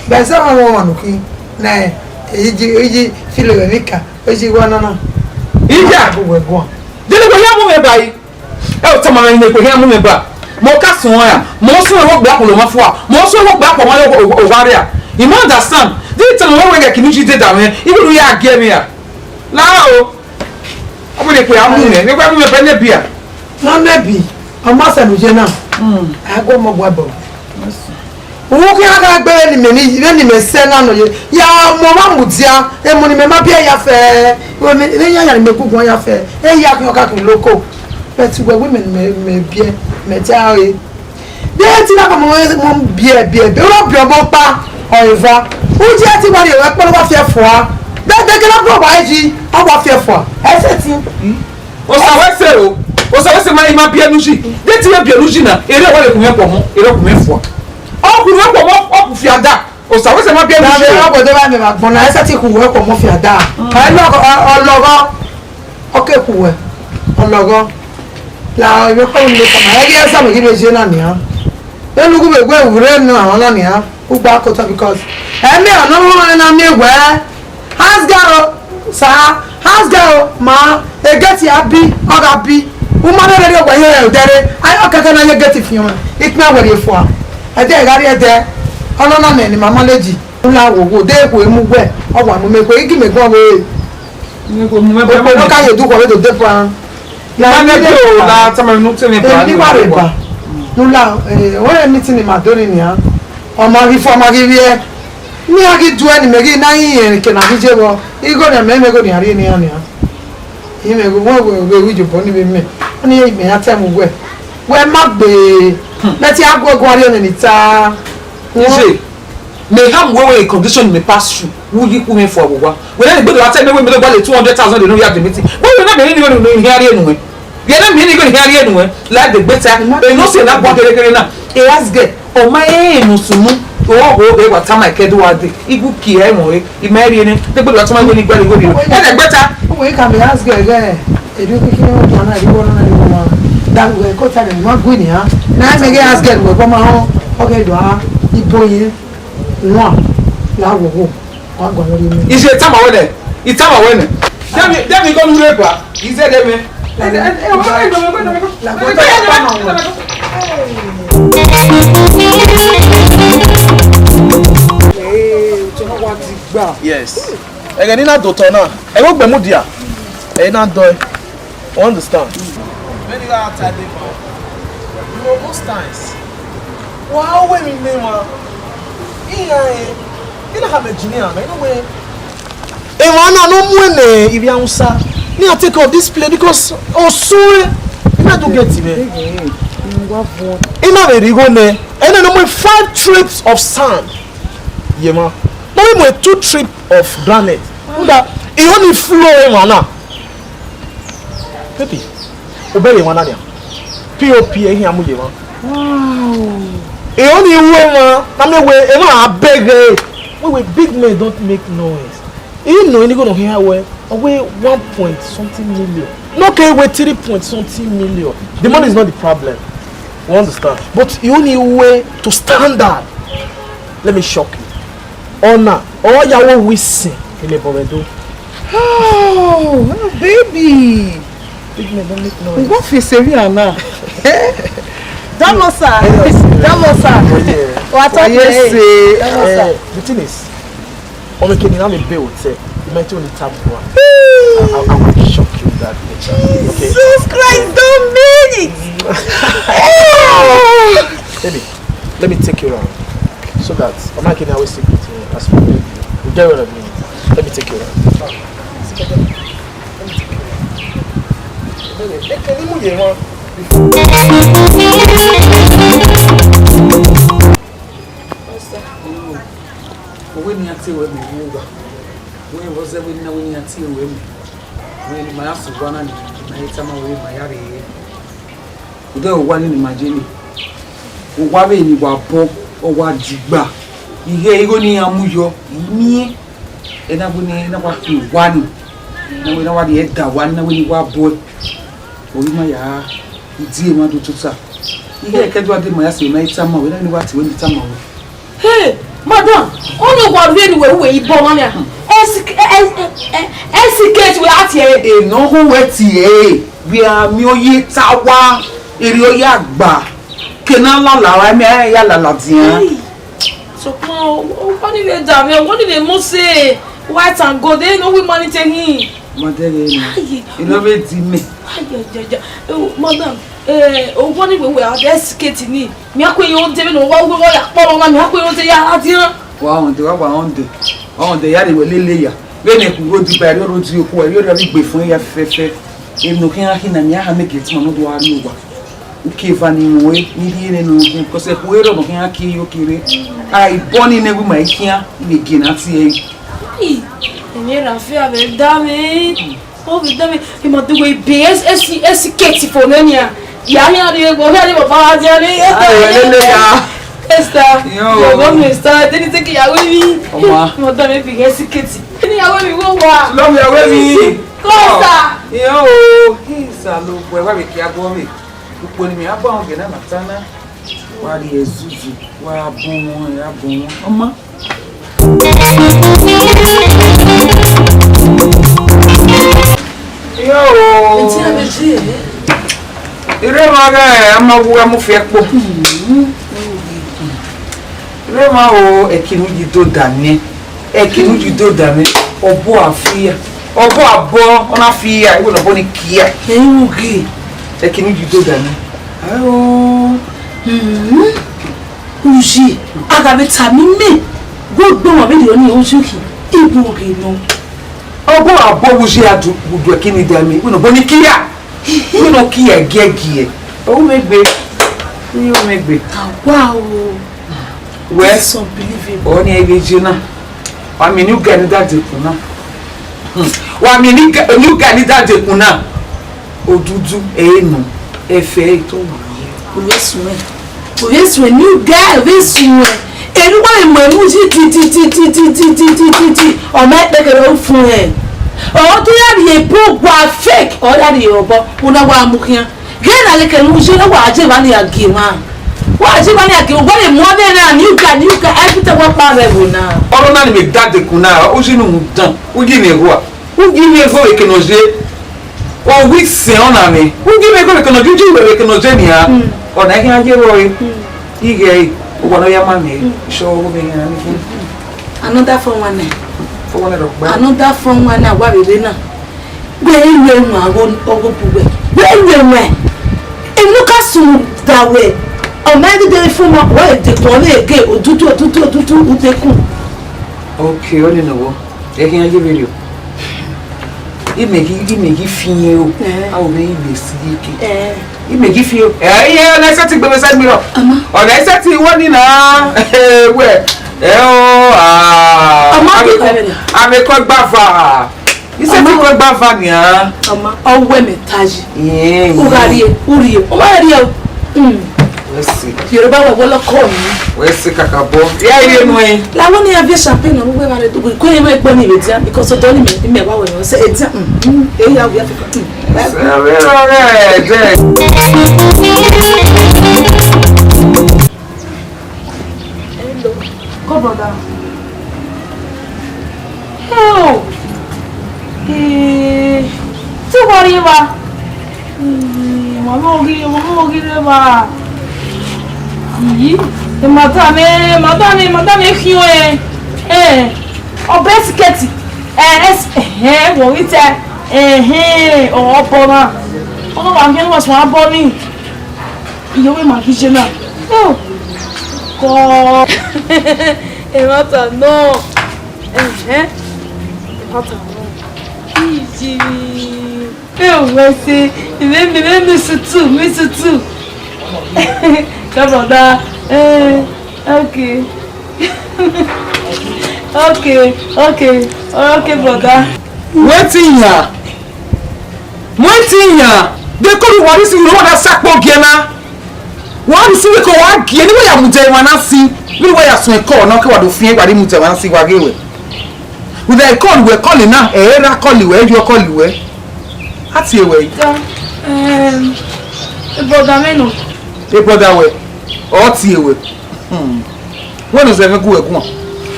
Bẹsẹ ọmwa ọmwa ne u khin, na iji, iji filo vbe nika, iji wa nana. Ija! Uwẹ guan. Dede wẹ ya mu mwẹ ba yi. Ẹ o tama mwẹ ne ekpe hia mu mwẹ ba. Mẹ ọ ka suẹn ra, mẹ ọ suẹn vbe ogbe akpọ ma fua, mẹ ọ suẹn vbe ogbe akpọ ma owa ria. I ma understand. Di tama mwẹ wẹ ghẹ kinu ji deda mwẹ, I wẹ ne u ya gie mwẹ ra. La o. Ọ bu ne ekpe a mu mwẹ, ne ekpe a mu mwẹ ba ne bia. Na maybe, ọ ma sẹ ne u ye na. A gu ọmọ gua bọ. Uwu khian gha gbe vbene imẹ ni, vbene imẹ sẹ na nọ ye, ya mu ọmwa mudia, emọ ne imẹ ma biẹ ya fẹ, vbene iran ya ne imẹ gu guan ya fẹ, e ya khian ọkakhin loko. But wẹ wẹ imẹ ne imẹ biẹ, mẹ te a re. De te na ka mo mo biẹ biẹ biẹ, u na biẹ ọmọ ọkpa, ọ eva. U je te wa rhie ruẹ kpọlọ wa fiẹ fua. De de gele bro wa yi, ọ wa fiẹ fua. Ẹ sẹtin. Osa wẹ sẹ o, Osa wẹ sẹ ma, I ma biẹ ne uyi. De te I biẹ ne uyi na, erriọ wa vbe khu mwẹ kpọ ọmọ, erriọ khu mwẹ fua. Ọ khu mwẹ kpọ ọmọ, ọ khu fiada. Osa wẹ sẹ ma biẹ ne uyi. Na vbe ọgọdọ ba mẹ ma gbọn na, ẹ sẹtin khu wẹ kpọ ọmọ fiada. Ẹ lọghọ, ọ lọghọ. Ọ ke khu wẹ, ọ lọghọ. La emwi ọkpa ni tama, ẹ ghi ẹ sa mẹ ghi vbe je na nian. Vbene u gu vbe gu ẹvbo na nian, u gba kotọ because ẹ miẹn ọnọmwẹ na miẹn wẹ, house girl o, sa, house girl o, ma, egeti a bi, ọ gha bi, u ma rẹrẹ rhie ọgua ye odẹ re, a, ọ kẹkẹ na ye egeti fian, ikpẹn wẹ rhie fua, ẹdẹ gha rrie ẹdẹ, ọ nọ na mẹ ne ima manage, u la wo wo, de ekhue mu wẹ, ọ wa mu mẹ ekhue, I gi mẹ guan wẹ, Okpolo ka ye du khọ vbe do de pa. La ne bi o la tama nu tene pa. Ni wa re ba. Nu la, eh, wẹ meeting ni ma do ni nia. Ọ ma ghi fo, ọ ma ghi vbiẹ. Ni a ghi du ẹni mẹ ghi na yin yẹn ke na ghi je vbọ. Igho ne mẹ, mẹ gho ni a rhie ni a nia. I mẹ gho, wẹ, wẹ, wẹ, wi jobọ ni vbe mẹ. Ọ ni mẹ ya tẹ mu wẹ. Wẹ ma gbe. Mẹ ti a gu ẹgu a rhie ni ta. Ije. Mẹ ha mu wẹ wẹ condition mẹ pass through, u yi ku mwẹ fua vbe owa. Wẹ na egbe do wa tell me wẹ mẹ do gba le two hundred thousand de ne u ya de meeting. Wẹ wẹ na mẹ ni wẹ ne u hia rhie nuẹn. Wẹ na mẹ ni wẹ ne u hia rhie nuẹn. La de gbe ta, e no se na gua kere kere na. E ask girl, ọ ma e no sunu. O o e wa tama ẹkẹ do wa de. Igu ki ẹ mọ re. I ma rhie nẹ. De gbe do wa tama wẹ ni gba le wẹ rhie. E de gbe ta. Wẹ ka mẹ ask girl, girl. Edu kiki ne wọn na ri wọn na ri wọn. Da wẹ ko ta de ma gui ni ha. Na me ge ask girl wẹ ko ma ho. Okay do ha. Ibo yin. Wan. La wo wo. Wa gua lórí mi. Iye tama wẹ nẹ. Itama wẹ nẹ. Demi, demi ko lu re ba. Ize de me. La ko ta pa ma wẹ. Eh, o to wa di gba. Yes. Ẹghẹ ne I na do otọ na, ẹghẹ ogbe mudia, ẹ i na dọe. You understand? Many other type of, you know, most times. Wa wẹ mi ne wa. Iya e, ina ha me jini ama, ina wẹ. Emwa na no mu ne ivbi Hausa. Me, I take care of this place because Osun, I do get him. Ina vbe righo nẹ. Ena no mu five trips of sand. Ye ma. No mu two trip of granite. Nda, I only flow emwa na. Baby, obere emwa na nia. P O P ehian mu ye emwa. Wow. E only ru emwa, na me we emwa abeghe. We, we big men don't make noise. You know, any go no here where we one point something million. No, okay, we three point something million. The money is not the problem. We understand. But you only way to standard. Let me shock you. Ọna, ọ ya wo wi sin, ele bọvẹ do. Oh, oh, baby. Big men don't make noise. What if it's a real now? That was sir. Yes. That was sir. Oh, yeah. What are you saying? That was sir. Eh, the thing is, ọmọ kemi na me be hotel. You might only tap one. I, I, I will shock you with that nature. Okay? Jesus Christ, don't mean it. Baby, let me take you around. So that I'm not kidding, I will sleep with you. That's fine. You get what I mean? Let me take you around. Let me take you around. Let me take you around. Owẹ ne iran tie ruẹ mẹ vbe owa, wẹ vbe ọ zẹ wẹ ne iran tie ruẹ mẹ, wẹ ne ima ya sẹ owa na ni, ima ya tama wẹ ima ya rre. Odẹ owa ni ne ima ye ni, owa vbe ne wa bọ, ọ wa digba, ighe igho ne iran mu yọ, I miẹn, ẹna wẹ ne na wa khin owa ni, na wẹ na wa rhie da owa ni, na wẹ ne I wa bọe. Ovbi ima ya, I die emwa do tota. Ighe ẹkẹdua de ima ya sẹ, ima i tama wẹ, na wẹ ne I wa tie wẹ ne I tama wẹ. Hey, madam, ọni wa rhie ne uwẹ ru wẹ ibọ mwa nia. Ẹsi-, ẹ-, ẹ-, ẹ-, ẹ-, ẹsikẹti wẹ a tie ẹre. Enọ hu wẹ tie ẹre, vbe a miẹn ọ ye ta owa, erriọ ya gba, ke ne a lala, a miẹn a ya lala dian. Hey. Sokpan, owa ni vbe da mwẹ, owa ni vbe mu sẹ, white and gold, ẹ i nọ wẹ ima ni te hin. Ma dẹghe nẹ. Aye. I nọ vbe di mẹ. Aye, aye, aye. Eh, madam, eh, owa ni vbe wẹ a de siketi ni. Mia kue yo de vbene owa uwe ya kpọlọ na, mia kue yo de ya ladian. Wa họn de, wa wa họn de. Wa họn de ya de wẹ lele ya. Vbene khuo ro di ba, ẹre ro di okhuo, ẹre ro gbe fun ya fẹfẹ. Emwi ne ọ khian khin na, mia ha mẹ gie te ima nọ do gha rrie owa. Uki eva ni mu ẹre, ne I rhie ẹre ne ọ khian, because ẹkpo ẹre ọ nọ khian kie yo kere. A i bọ ni nẹ, wẹ ima i khian, I vbe gie ne a tie ẹre. Ai, emwi erha fia vbe da mwẹ, ọ vbe da mwẹ, I ma do wẹ I be esi, esi keti fo nẹ nia. Ya ni a rhie, ọ khian rhie baba a dia ni. Aye, lele ya. Esther, yo. Yo, go Esther, then you take ya with me. Ọma. I ma da mwẹ be esi keti. Ni ya with me, wo wa. Love ya with me. Esther. Yo, Esther, lo, wẹ wa vbe kia gọ mwẹ. Ukpo ne imẹ ya bọ ọghe na ma ta na, wa rhie ẹzuzu, wa bọ wọn, ya bọ wọn. Ọma. Yo. Ire ma gha ama wu gha mu fi ẹkpo. Ire ma o, ẹki ne u yi do da nẹ. Ẹki ne u yi do da mwẹ, ọbọ a fi ya. Ọbọ abọ, ọ na fi ya, iwẹ ne ọbọ ni kia. Ẹi ru ghe. Ẹki ne u yi do da mwẹ. Ao. Hmm. Uyi, a gha vbe tama imẹ, wẹ gbe ọmwa vberriọ ni, Uyi khin, I bu ghe nọ. Ọbọ abọ vbe Uyi a du, du ẹki ni da mwẹ, iwẹ ne ọbọ ni kia. Iwẹ ne ọ kia giẹgiẹ. Ọ ru mwẹ egbe. Ọ ru mwẹ egbe. Awa o. Wẹ, it's unbelievable. Ọni ẹ i vbe ye na. Wa miẹn ne uga ni da dekun na. Hmm. Wa miẹn ne uga, ne uga ni da dekun na. Odudu, ẹ i nọ, ẹfe, ẹ i to wẹ. Ovbi esuẹn. Ovbi esuẹn, ne uga, ovbi esuẹn. Eni uwa vbe mu ẹmwẹ uyi ti, ti, ti. Ọ ma kpẹkẹrẹ u fun ẹn. Ọ te ya rhie ebo gua fake, ọ ya rhie obọ, u na wa mu khian. Ghẹ na leke ne u ye ne wa je evba ni a gie emwa. Wa je evba ni a gie, wa vbe mu ọvbe na, ne uga, ne uga, every time wa kpa vbe ẹvbo na. Ọrọre na ni mẹ da dekun na, Uyi ne u dan, Uyi ne rhua. U ghi mwẹ igho vbe eke ne ọ ye, ọ wi sẹ ọna mwẹ. U ghi mwẹ igho vbe eke ne ọ ye, u ghi wẹ vbe eke ne ọ ye nian. Mm. Ọna i khian ye vbọ re? Mm. Ighẹ re, owa ne ọ ya ma mwẹ, mm, sure, ọghe mwẹ khian ni khian. Another four one nine. Four one nine rhọkpa. Another four one nine, wa vbe rre na. Wẹ i ru ẹmwẹ ọgho, ọgho bu wẹ. Wẹ i ru ẹmwẹ. Awe, ọ ma ghi de fun ma, wa de kpọnmwẹ ege, odudu, odudu, odudu, u de kun. Okay, ọni nọ vbọ. Ẹ khian ye vberriọ. Imẹ ghi, imẹ ghi fian o. Eh. A o vbe imẹ si ye ke. Eh. Imẹ ghi fian o. Ẹ, iye, ọna i sẹtin gbe mwẹ sẹ gbe rọ. Ama. Ọna i sẹtin wọ ni na. Wẹ, ẹ o, ah. Ama, amẹ ko, amẹ ko gba va. I sẹtin ko gba va nian. Ama, ọ wẹ mẹ ta yi. Iye, u gha rrie, u rrie. U ma rrie o. Hmm. Wẹ si. Yoruba wẹ wọlọ kọ mi. Wẹ si kakabọ. Ya ire nuẹn. La wọ ne a viẹ champagne na, wẹ gha re du. Ko ye mẹ gbọ ni vbe dia, because ọdọ ni mẹ, mẹ wa wẹ mẹ. Sẹ e dia. Hmm. E ya wẹ fi. Hmm. Sẹ vbe rọ rẹ, dẹ. Hello. Come, brother. Oh. Eh, te wa rrie evba? Hmm, mama oghi, mama oghi rre evba. Iyi, madam, eh, madam, eh, madam, eh, khian, eh. Eh, ọ brẹ sikẹti. Eh, es-, eh, eh, wọ ghi tẹ. Eh, eh, ọ, ọ bọ na. Ọ wa khian, ọ wa suẹn abọ ni. Iye wẹ ma ghi je na. Oh. Kọ. Ẹmwata nọ. Ẹhẹn. Ẹmwata nọ. Iji. Eh, wẹ se. Mẹ, mẹ, mẹ, miss you too, miss you too. Come on, da. Eh, okay. Okay, okay. Okay, brother. Wetin yan? Wetin yan? De kọlu wa risi ro wa da sakpọ gie na. Wa risi wi ko wa gie ni wa ya mudia emwa na si. Ni wa ya suẹn kọ na ke wa do fian wa ni mudia emwa na si wa ghe wẹ. Uda kọlu wẹ kọlu na, ẹ ra kọlu wẹ, yo kọlu wẹ. A tie wẹ. Ehm, brother me no. E brother wẹ, ọ tie wẹ. Hmm. Wẹ no zẹ mwẹ gu wẹ guan.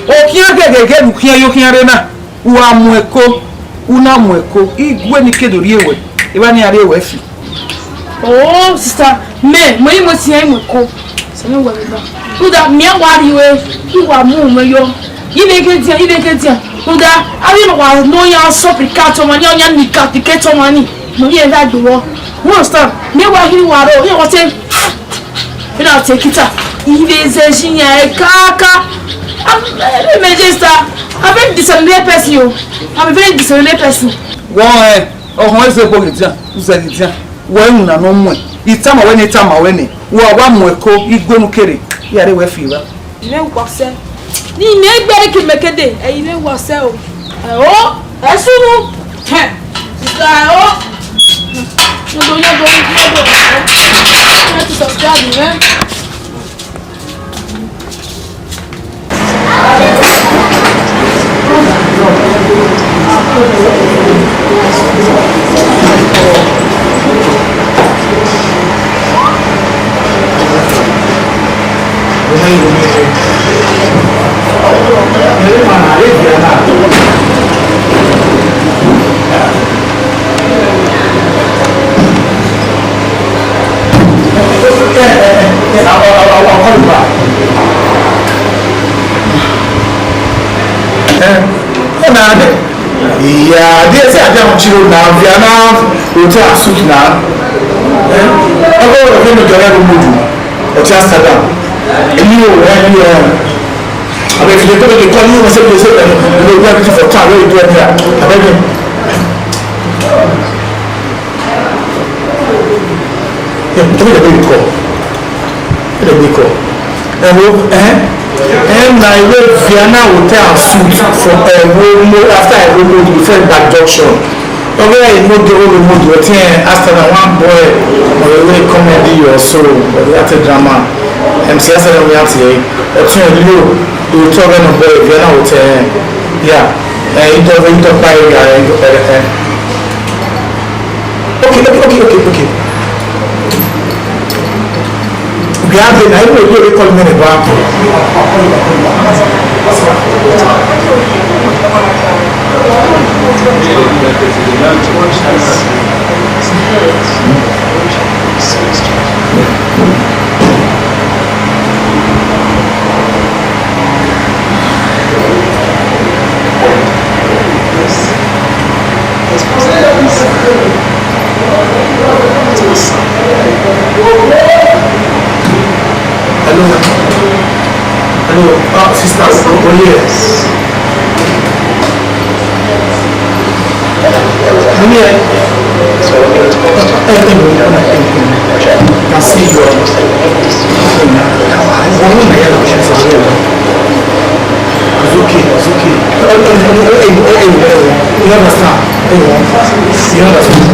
Okhian gẹgẹgẹ ne u khian yo khian rre na. U gha mu ẹko, u na mu ẹko, igue ni ke do rrie wẹ, evba ne iran rrie wẹ fi. Oh, sister, mẹ, mẹ i mu ẹtin, i mu ẹko. Sẹ mẹ wẹ vbe ba. Rhunmwuda, mẹ wa rrie, i wa mu mwẹ yọ. I vbe ke dian, i vbe ke dian. Rhunmwuda, avbe ne wa nọ yan supplicate ọmwa ni, ọ yan ni supplicate ọmwa ni. Mẹ i vbe gha gbe wọ. You understand? Mẹ wa hiri wa ro, iran wa te. Ina te kita. Ive ze jiyan e kaka. I'm, eh, me just, uh, I'm a very disobedient person, yo. I'm a very disobedient person. Wọ ẹ, ọhọn ẹzẹ gbo ghe dian, uzẹ ghe dian. Wọ ẹ wuna ne ọ muẹn. I tama wẹ ne, I tama wẹ ne. Wọ wa mu ẹko, igue nu kere. Ya re wẹ fi ra. Mẹ wa sẹ. Ni mẹ gbẹre ke mẹ kede, ẹ i vbe wa sẹ o. Ẹ o, ẹ sunu. Hẹ. Sister, ẹ o. Nyọndo, nyọndo, nyọndo. Ẹ ti subscribe, ẹ. Eh, eh, na de. Iya, de se a de un chiro na, Viana, hotel a suit na. Eh? Abo, abo no jọra ro modu. Hotel Amsterdam. Èmi ò wá ní ọ. Àbẹ̀ fi lè tó lè kọ́ ní wọ́n ṣe lè ṣe pẹ̀lú ìlú ìwé àbí ti fọ̀ tán lórí ìlú ẹni à. Àbẹ̀ mi. Ẹ tó lè bẹ̀rẹ̀ kọ́. Ẹ lè gbé kọ́. Ẹ wo, ẹ, ẹ na ìwé Viana Hotel and Suite for ẹ wo mo after ẹ wo mo before ẹ gba junction. Ọgẹ ẹ mo de wo mo de ọtí ẹ Amsterdam one boy ọ̀rẹ́ wé comedy or so ọ̀rẹ́ àti drama. M C Amsterdam wé àti ẹ ọtí ẹ lé o. Òótọ́ ọgẹ náà boy Viana Hotel ẹ. Yeah. Ẹ ìjọba ìjọba ẹ yà ẹ ẹ. Okay, okay, okay, okay, okay. We have the, I will call me the back. Hello, uh, sister, oh, oh, yeah. Come here. Hey, hey, hey, hey, hey. Can see you. It's okay, it's okay. Hey, hey, hey, hey, hey. You understand? Hey, you understand?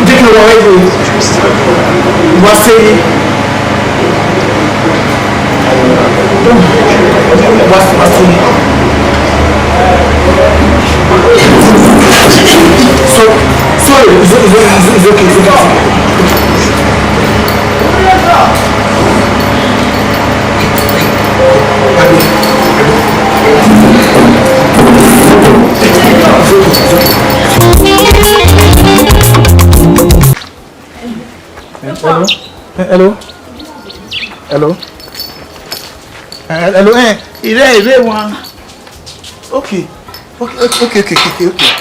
Dịka wa ego wa seri wa wa seri. So, sorry, it's, it's, it's, it's okay, it's okay. Hello? Eh, hello? Hello? Eh, hello, eh, ire, ire wa. Okay. Okay, okay, okay, okay, okay, okay.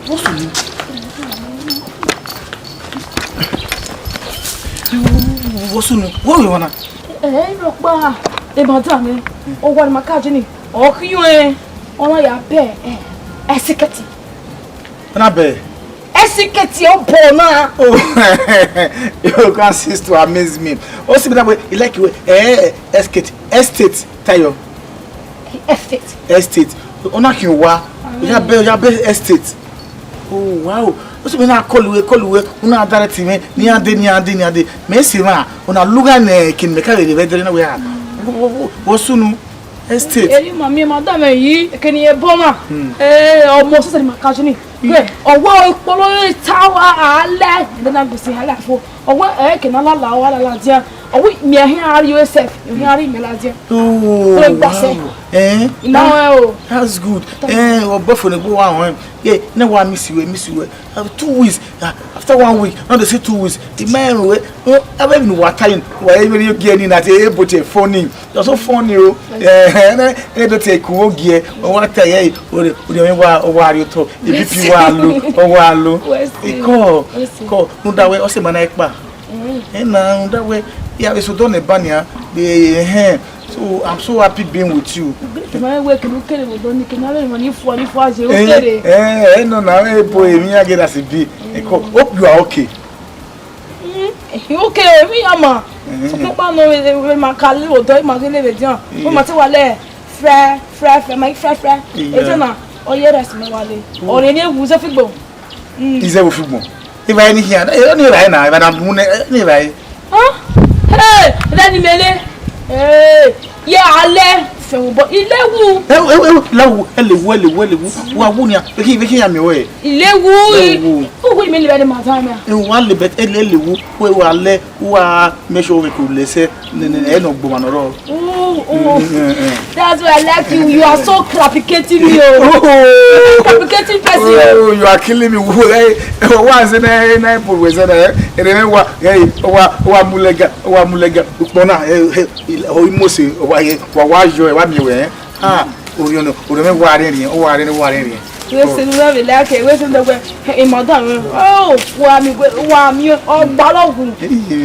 Vbọ sunu? Vbọ sunu? Wẹ rhie ọmwa na? Eh, rhọkpa, emwa da mwẹ. Owa ne ima ka je ni, ọ khian ọnrẹn, ọ na ya bẹ, eh, ẹsikẹti. Ọ na bẹ? Ẹsikẹti obọ na. Oh, you can cease to amaze me. O si mi na wẹ, I like you. Eh, estate, estate, Tayo. Estate. Estate. Ọ na khian owa. Ọ ya bẹ, ọ ya bẹ estate. Oh, wow. O si mi na call wẹ, call wẹ. U na direct mwẹ. Nian de, nian de, nian de. Mẹ sẹ emwa, u na lugha ne eke ne mẹ ka vbe rre vbe ẹdẹrẹ na wẹ a. Vbọ sunu? Estate. Eri ma miẹn ma da mwẹ yi, eke ne I ye bọ na. Hmm. Eh, ọmọ sẹsẹ ne ima ka je ni. Wẹ, ọ wẹ ikpolo ta wa a lẹ, ẹdẹ na gbese a lẹ fo. Ọ wẹ, eh, eke ne a lala, ọ wa lala dian. Ọ wẹ, miẹn a khian rrie sef, miẹn a khian rrie imẹ ladian. Oh, wow. Eh? I ma rẹn o. That's good. Eh, ọ bọ fo ne gbe wa họn. Yeah, ne wa miss you, miss you. Uh, two weeks. Uh, after one week, now they say two weeks. The man, we, uh, I don't even know what time. Why you really get in that? Eh, but it's funny. You're so funny, oh. Eh, eh, eh, don't take cool gear. Oh, what time? Eh, oh, the, oh, the, wa, oh, wa, you talk. The B P wa low, oh, wa low. Where's the, call, where's the, call. No, that way, also, man, I pa. Mm. Eh, na, that way, yeah, we so done a banner. The, eh, so I'm so happy being with you. Egbe ne ima wẹ kene ukere vbe odọ ni, kene avbe emwa ni fua ni fua ye ukere. Eh, eh, no, na, eh, boy, emwi ya get as e be. Eh, co-, hope you are okay. Mm, eh, okay, emwi ya ma. Eh. Sokpan nọ vbe, vbe ma ka le odọ, ima gele vbe dian. Yeah. Wẹ ma te wa lẹ frẹ, frẹ, frẹ, ma frẹ, frẹ. Yeah. Ete na, ọ ye rest mẹ wa le. Oh. Ọ re ni ewu ze figbo. Mm. Ize vbe ufugbọn. Evbare ni khian, eh, ọ ni evbare na, evbare na mu nẹ, eh, ọ ni evbare. Hàn? Hey, rẹ ni mẹ le. Hey, ye alẹ, fẹ wo bọ, ilewu. Ẹ wo, ẹ wo, ẹ wo, la wo, ẹ le wu, ẹ le wu, ẹ le wu. Wa wu nia, vbe khin, vbe khin ya miẹn wẹ. Ilewu. Ẹ wo. Uwu ni mẹ le bẹ de ma ta mẹ. Ẹ wa le bẹ, ẹ le, ẹ le wu, wẹ wa lẹ, wa make sure wẹ ko lẹ sẹ, nẹ, nẹ, ẹ nọ gboma nọ rọ. Ooh, ooh. Mm, mm, mm. That's why I like you. You are so complicating me, oh. Oh. Complicating person, oh. Oh, you are killing me. Hey, wa se na, na, po we se na, eh. Ene me wa, hey, wa, wa mulega, wa mulega. Ukpona, eh, eh, o Mose, wa ye, wa, wa yo, wa mi we, eh. Ah, o yo no, o me wa re ni, o wa re ni, wa re ni. Wẹ sẹ ne uwa vbe like, wẹ sẹ ne wẹ, eh, madam, oh, wa mi, wa mi, ọ gba lọghọ,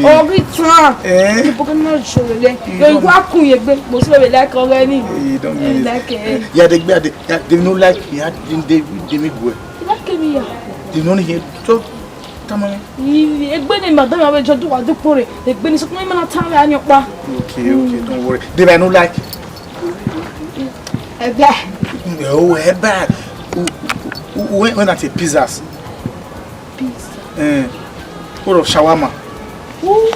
ọ ghi tan. Eh? Ibo ke na jọ vbe lẹ? Yo, wa kun ye gbe, mo si vbe like ọghẹ ni. Eh, don't mean it. Like, eh. Ya de gbe, ya de, ya de no like, ya de, de, de mi gbe. Like me, ya. De no ni he, so, come on. Egbe ne madam avbe jọ do wa do kpore, egbe ni sokpan ima na tan vbe aniọkpa. Okay, okay, don't worry. De ba no like. Ẹbẹ. Oh, ẹbẹ. U, u, u, when, when I say pizzas. Pizza. Eh. What of shawarma? Ooh,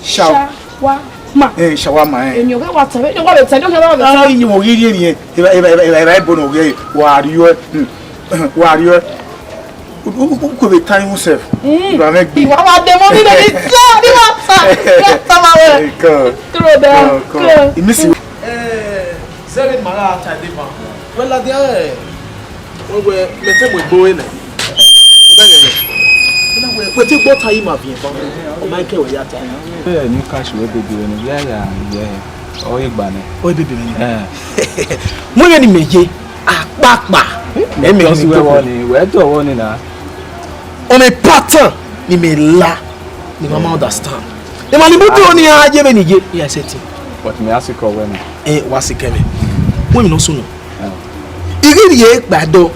shaw-, shawarma. Eh, shawarma, eh. Eni ọghe wa tẹn, eni ọghe wa tẹn, eni ọghe wa tẹn. Ah, eni ọghe ye ni, eh. Eva, eva, eva, eva, ebo no ge, wa riọ, hmm. Wa riọ. U, u, u, u kue vbe tan iwu sef. Mm. Iwa mwẹ gbe. Iwa wa dẹ mọ mi vbe ni ta, ni wa ta. Ni wa ta ma wẹ. Hey, come. Throw down. Come, come. Throw. I miss you. Eh, zẹvbe ma gha ta deba. Wẹ ladian, eh, wẹ, wẹ, mẹ te mu egbe ore nẹ. Wẹ te gbe ọta yi ma viẹn ban, ọ ma kẹ wẹ ya ta. Ẹ ni ka shi wẹ bebe wẹ ne ya ya ye ọ ye gba nẹ. Ọ bebe nẹ. Ẹ. Mu vbe ni mẹ ye, akpakpa. Ẹ mẹ ni wẹ wọ ni, wẹ dọ wọ ni na. On a pattern ni mẹ la, ni mama understand. Emwa ni mu do ni a ye vbe ni ye, ya sẹtin. But me ask you wẹ na. Ẹ wa si kẹ mẹ. Wẹ mi nọ sunu. Ẹ. I ghi rhie kpa dọ,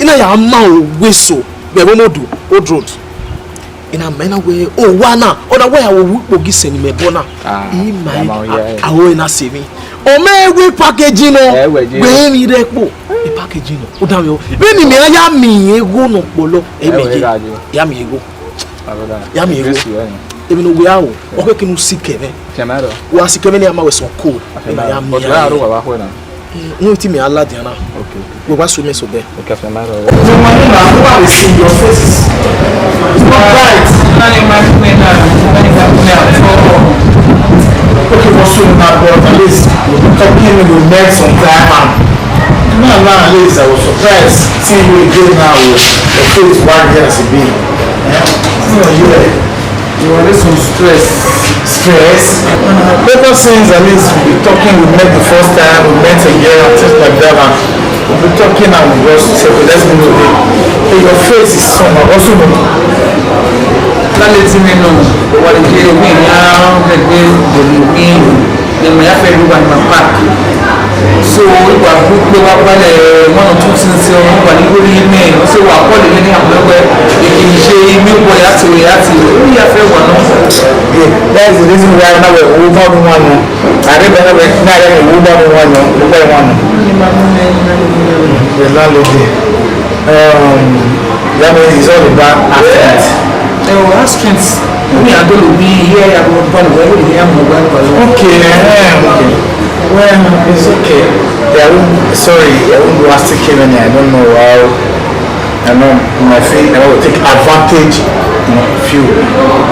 I na ya ma owe eso vbe ẹvbo Omodu, Old Road. I na ma na wẹ owa na, ọ na wẹ ya wo wu ikpogi sẹ ni mẹ bọ na. Ah, I ma ya ma ya. Aro na sẹ emwi. Ọ mẹ wẹ packaging nọ, ẹ, wẹ je. Gbe emwi rẹ kpo, e packaging nọ. U dan vbe o. Vbene imẹ ya miẹn igho ne ọ kpọlọ, ẹ, ẹ mẹ wẹ ye. Gha je. Ya miẹn igho. Aro da. Ya miẹn igho. Grace, ẹ. Emwi ne uwẹ aro, ọ khẹke ne u si kẹ mwẹ. Fian ma rọ. Wa si kẹ mwẹ ne a ma wẹ sọn code. Fian ma rọ. Ẹ na ya miẹn. But wẹ aro wa vbe akhuẹ na. Mm, no, ti mi a ladian na. Okay. We wa so me so bad. Okay, fian ma rọ. No, man, no, no, no, I see your face is not bright. Not in my way now. Not in my way at all. Okay, what's so mad, but at least we be talking, we met some time, and now, now, at least I was surprised seeing you again now. Your face white here as a beam. Yeah? No, you, eh? You are some stress. Stress? Uh, better since at least we be talking, we met the first time, we met again and things like that. And we be talking and we just say, "Okay, let's meet today." So your face is somehow also no. Lálẹ́ tí mi nù, wà lè jẹ́ omi ìyá ẹgbẹ́ ìdòwú mi. Then we have everyone in my park. So we were good, we were well, uh, one or two things, uh, we were good in me. So we are calling any of the way. They can say, "Me, boy, that's the way, that's the way." We have everyone, no? Yeah, that is the reason why now we're over the one, no? I remember when now we're over the one, no? The one, no? The landlady. Um, that means it's all about accent. They were asking me, I don't know, we here, I don't know, we here, I don't know. Okay, eh, okay. Well, it's okay. Yeah, I won't, sorry, I won't go ask the K M N. I don't know how. I know my friend, I will take advantage, you know, of you.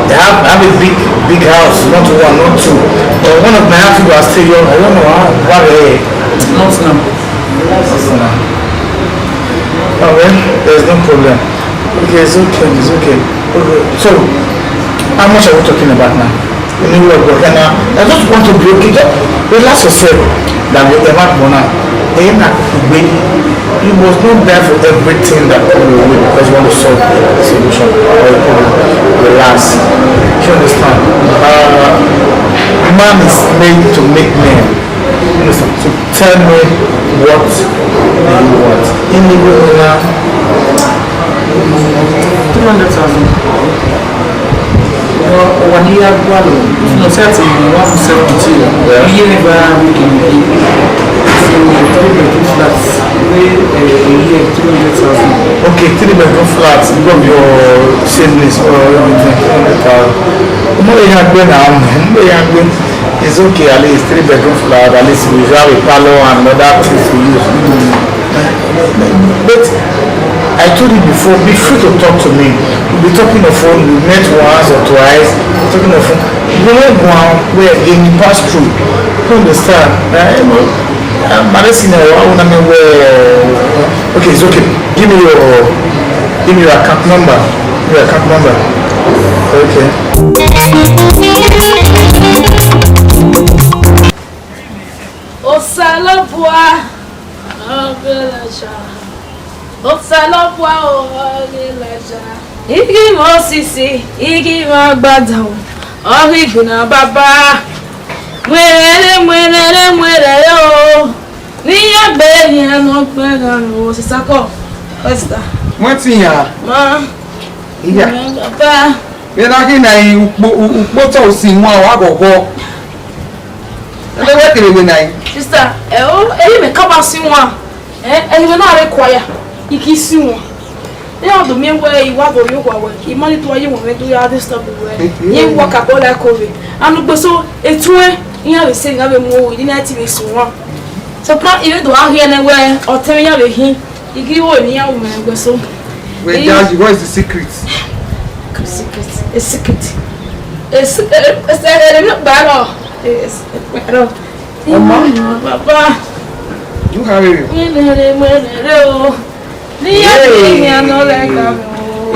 They have, have a big, big house, not one, not two. But one of my house was still young. I don't know how, what the hell. Not now. Not now. Oh, well, there's no problem. Okay, it's okay, it's okay. Okay, so, how much are we talking about now? Anyway, but can I, I just want to be okay. Just relax yourself. That we ever born out. Eh, na, we, you must not die for everything that come your way because you want to solve a solution or a problem. Relax. You understand? Uh, man is made to make men. You understand? So tell me what do you want? In the way now. Three hundred thousand. Wà ní agbára, no, thirty ni wọ́n fi seventy. Yeah. Iye ní bá wíkì ní. So, three bedroom flat, wé, eh, a year, three hundred thousand. Okay, three bedroom flat, you got your same place, or everything, three hundred thousand. Mo lè yàn gbé náà, mo lè yàn gbé. It's okay, at least three bedroom flat, at least we have a parlor and other things to use. But I told you before, be free to talk to me. We'll be talking on phone, we met once or twice, talking on phone. We don't go on where they pass through. You understand? Eh, you know, eh, but that's in a, I wanna know where. Okay, it's okay. Give me your, give me your account number. Your account number. Okay. Osanobua, ọ ghe Elaija. Osanobua, ọ ghe Elaija. Ighi Mosis, ighi agbada, ọ ghi gbinna baba. Muẹrẹ, muẹrẹ, muẹrẹ o. Ne iran gbe iran ne ọ gbe gha ru Osisakọ. Esther. Wọ́n ti yàn. Ma. Iya. Baba. Vbe na ghi na ukpo, u-, ukpotọ usin wan wa ghọghọ. Ẹgbẹ́ wẹ kere wẹ na yi. Sister, ẹ o, eyi mẹ ka ba si wan. Ẹ, eyi mẹ na re kua ya. I ki si wan. Ẹ ọ do miẹn wẹ I wa vbe orhiọn owa wẹ, I ma ni tuma ye wan mwẹ do ya disturb wẹ. Mhm. Ye wa ka bọ la ko vbe. Anu gbe so, etuẹn, iran vbe se, iran vbe mu owa, I ni na ti vbe si wan. Sokpan, I vbe do gha khian nẹ wẹ, ọtẹn mwẹ iran vbe hin. I ghi ru emwi iran ru mwẹ ẹgbẹ so. Wẹ I Jaji, what is the secret? Secret. A secret. A se-, a, a, a, a, a, a, a, a, a, Ọma. Baba. You have it. Mwenere, mwenere o. Ni ya ni ni anọ lẹ ka mi o.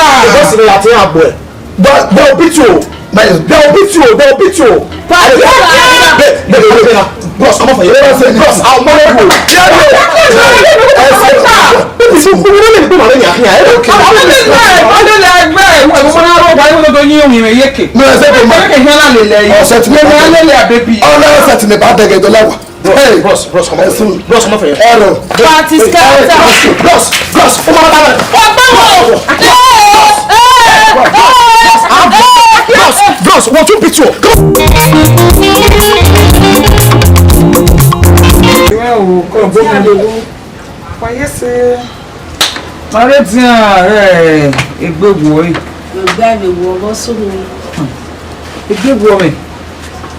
Because they are there, boy. They, they will beat you. They will beat you. They will beat you. They, they, they, they, they, Bros, come off here. Bros, I'll marry you. Yeah, yeah. No, I said, come on. Ọsẹ ti mi ba dẹgẹ dọla wa. Hey, bros, bros, come on. Bros, come off here. Hello. Party scatter. Bros, bros, come on. Bros, bros, one, two, picture. Come on. Wa ye se. Ma rre dian, eh, egbe wuọ ẹre. Egbe ẹre vbe wuọ, vbọ sunu? Egbe wuọ mwẹ.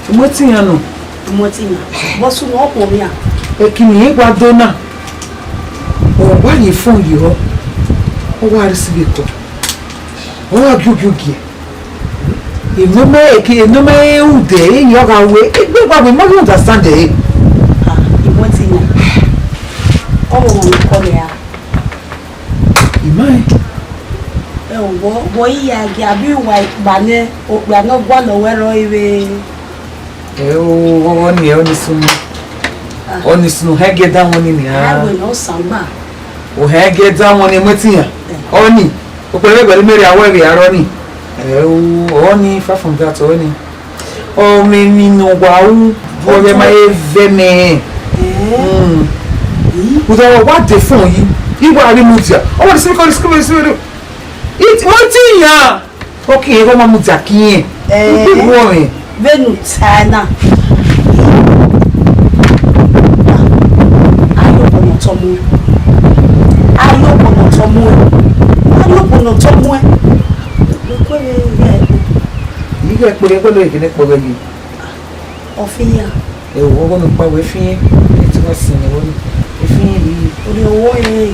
Imọtiyan nọ. Imọtiyan. Vbọ sunu, ọ khuọnmwi a? Ẹki ne I wa do na. Ọ wa ye phone yọ. Ọ wa receive call. Ọ wa gie ogie ogie. Eno mẹ ke, eno mẹ ru dẹ, eyi ọ gha ru, egbe wa wẹ, ma ghi understand ẹre. Ah, I want to know. Ọmọ wọn kọ lẹ a? I ma rẹn. Ẹ o, wọ, wọ iya gie abi uwa ikpa nẹ, okpia ne ọ gualọ wẹ rrọọ ivbe. Ẹ o, ọni, ọni sunu. Ah. Ọni sunu, hẹ gie da wọn ni nia. Ẹ wẹ ne ọ sangba. O hẹ gie da wọn ni, ẹmwẹ tiyan. Ẹ. Ọni. Okpẹvbe ẹgbẹre mẹ rhia wẹ vbe arọ ni. Ẹ o, ọni, far from that, ọni. Ọ mwẹ emwi ne ọ wa ru, vbe ọ ghẹ ma he vẹ mẹ. Ẹ. Mm. Ẹ. Uda wa wa de fọn yi, I wa rri mudia. Ọ wa de simi kọ, simi, simi. It, wẹ tiyan. Ọ ke rọ ma mudia kiẹn. Ẹ. Ibi wọẹn. Vbene u tae na, a yo kpọnọ tọ mu. A yo kpọnọ tọ mu. A yo kpọnọ tọ mu. Mo kue vbe ghe ẹkpo. I ghe ẹkpo, ẹkpo ne ekene kpọ vbe yi. Ọ fi yan. Ẹ wo, ọgọ ne kpa wẹ fi yan. Ẹ ti wa sin ẹvbo ni. Ẹ fi yan yi. Orhiọn wọ rẹn.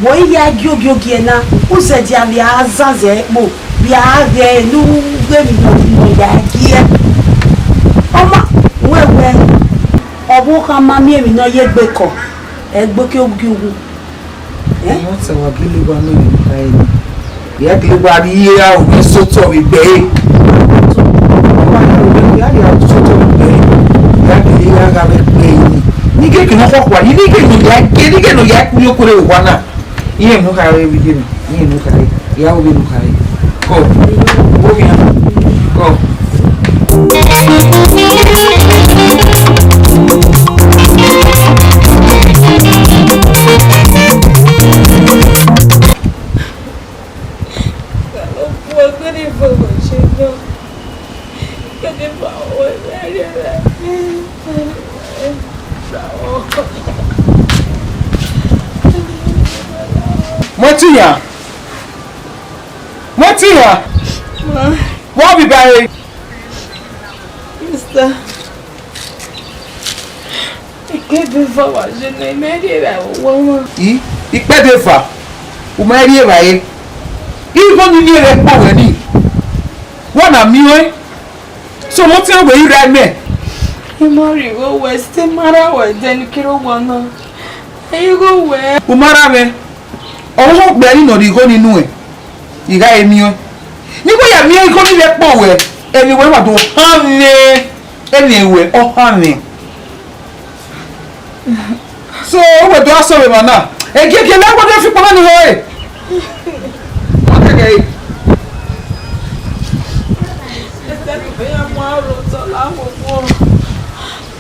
Wẹ i ya giogi ogie na, u zẹdẹ vbe a zanzẹ ẹkpo, vbe a ghẹ ne u ghe emwi ne ọ ya gie. Ọ ma wẹ wẹ, ọvbokhan ma miẹn emwi ne ọ ye egbe kọ, ẹ gbe ke ugiughu. Ẹ? Ọmwa te wa gele wa nọ emwi ne u khare nẹ. Ya gele wa rhie aro ne sotọ vbe egbe ẹre. Ya rhie aro sotọ vbe egbe ẹre. Ya gele ya gha vbe egbe ẹre. Ni ghe ke ne ọ khọkhua, ni ghe ne ọ ya gie, ni ghe ne ọ ya kpuyokore vbe owa na. Iye ne u khare vbe iye na, iye ne u khare, ya ru vbene u khare. Go. Ovbian. Go. Mọtiya. Mọtiya. Ma. Vbọ vbe ibare? Mister. Ikpẹdẹ eva wa ye nẹ, I ma rhie evbare vbe owa na. I, ikpẹdẹ eva, u ma rhie evbare. Igho ni miẹn vbe ẹkpo ruẹ ni, wa na miẹn ọẹn. So, Mọtiya, wẹ i ra mẹ? I ma rhie igho ruẹ, sẹ ma ra ruẹ dẹ ne I kere owa na. Ẹ i igho ruẹ. U ma ra mwẹ, ọvbokhan okpia ni ne ọ rhie igho ni nuẹn, I gha re miẹn ọẹn. Ne I wa ya miẹn igho ni vbe ẹkpo ruẹ, emwi ruẹ wa do han mwẹ, emwi ruẹ ọ han mwẹ. So, u wẹ do a sẹ vbe emwa na. Egiẹgiẹ ne a wa do fi kpọnmwẹ ni ho ẹre. Ọ kẹkẹ re.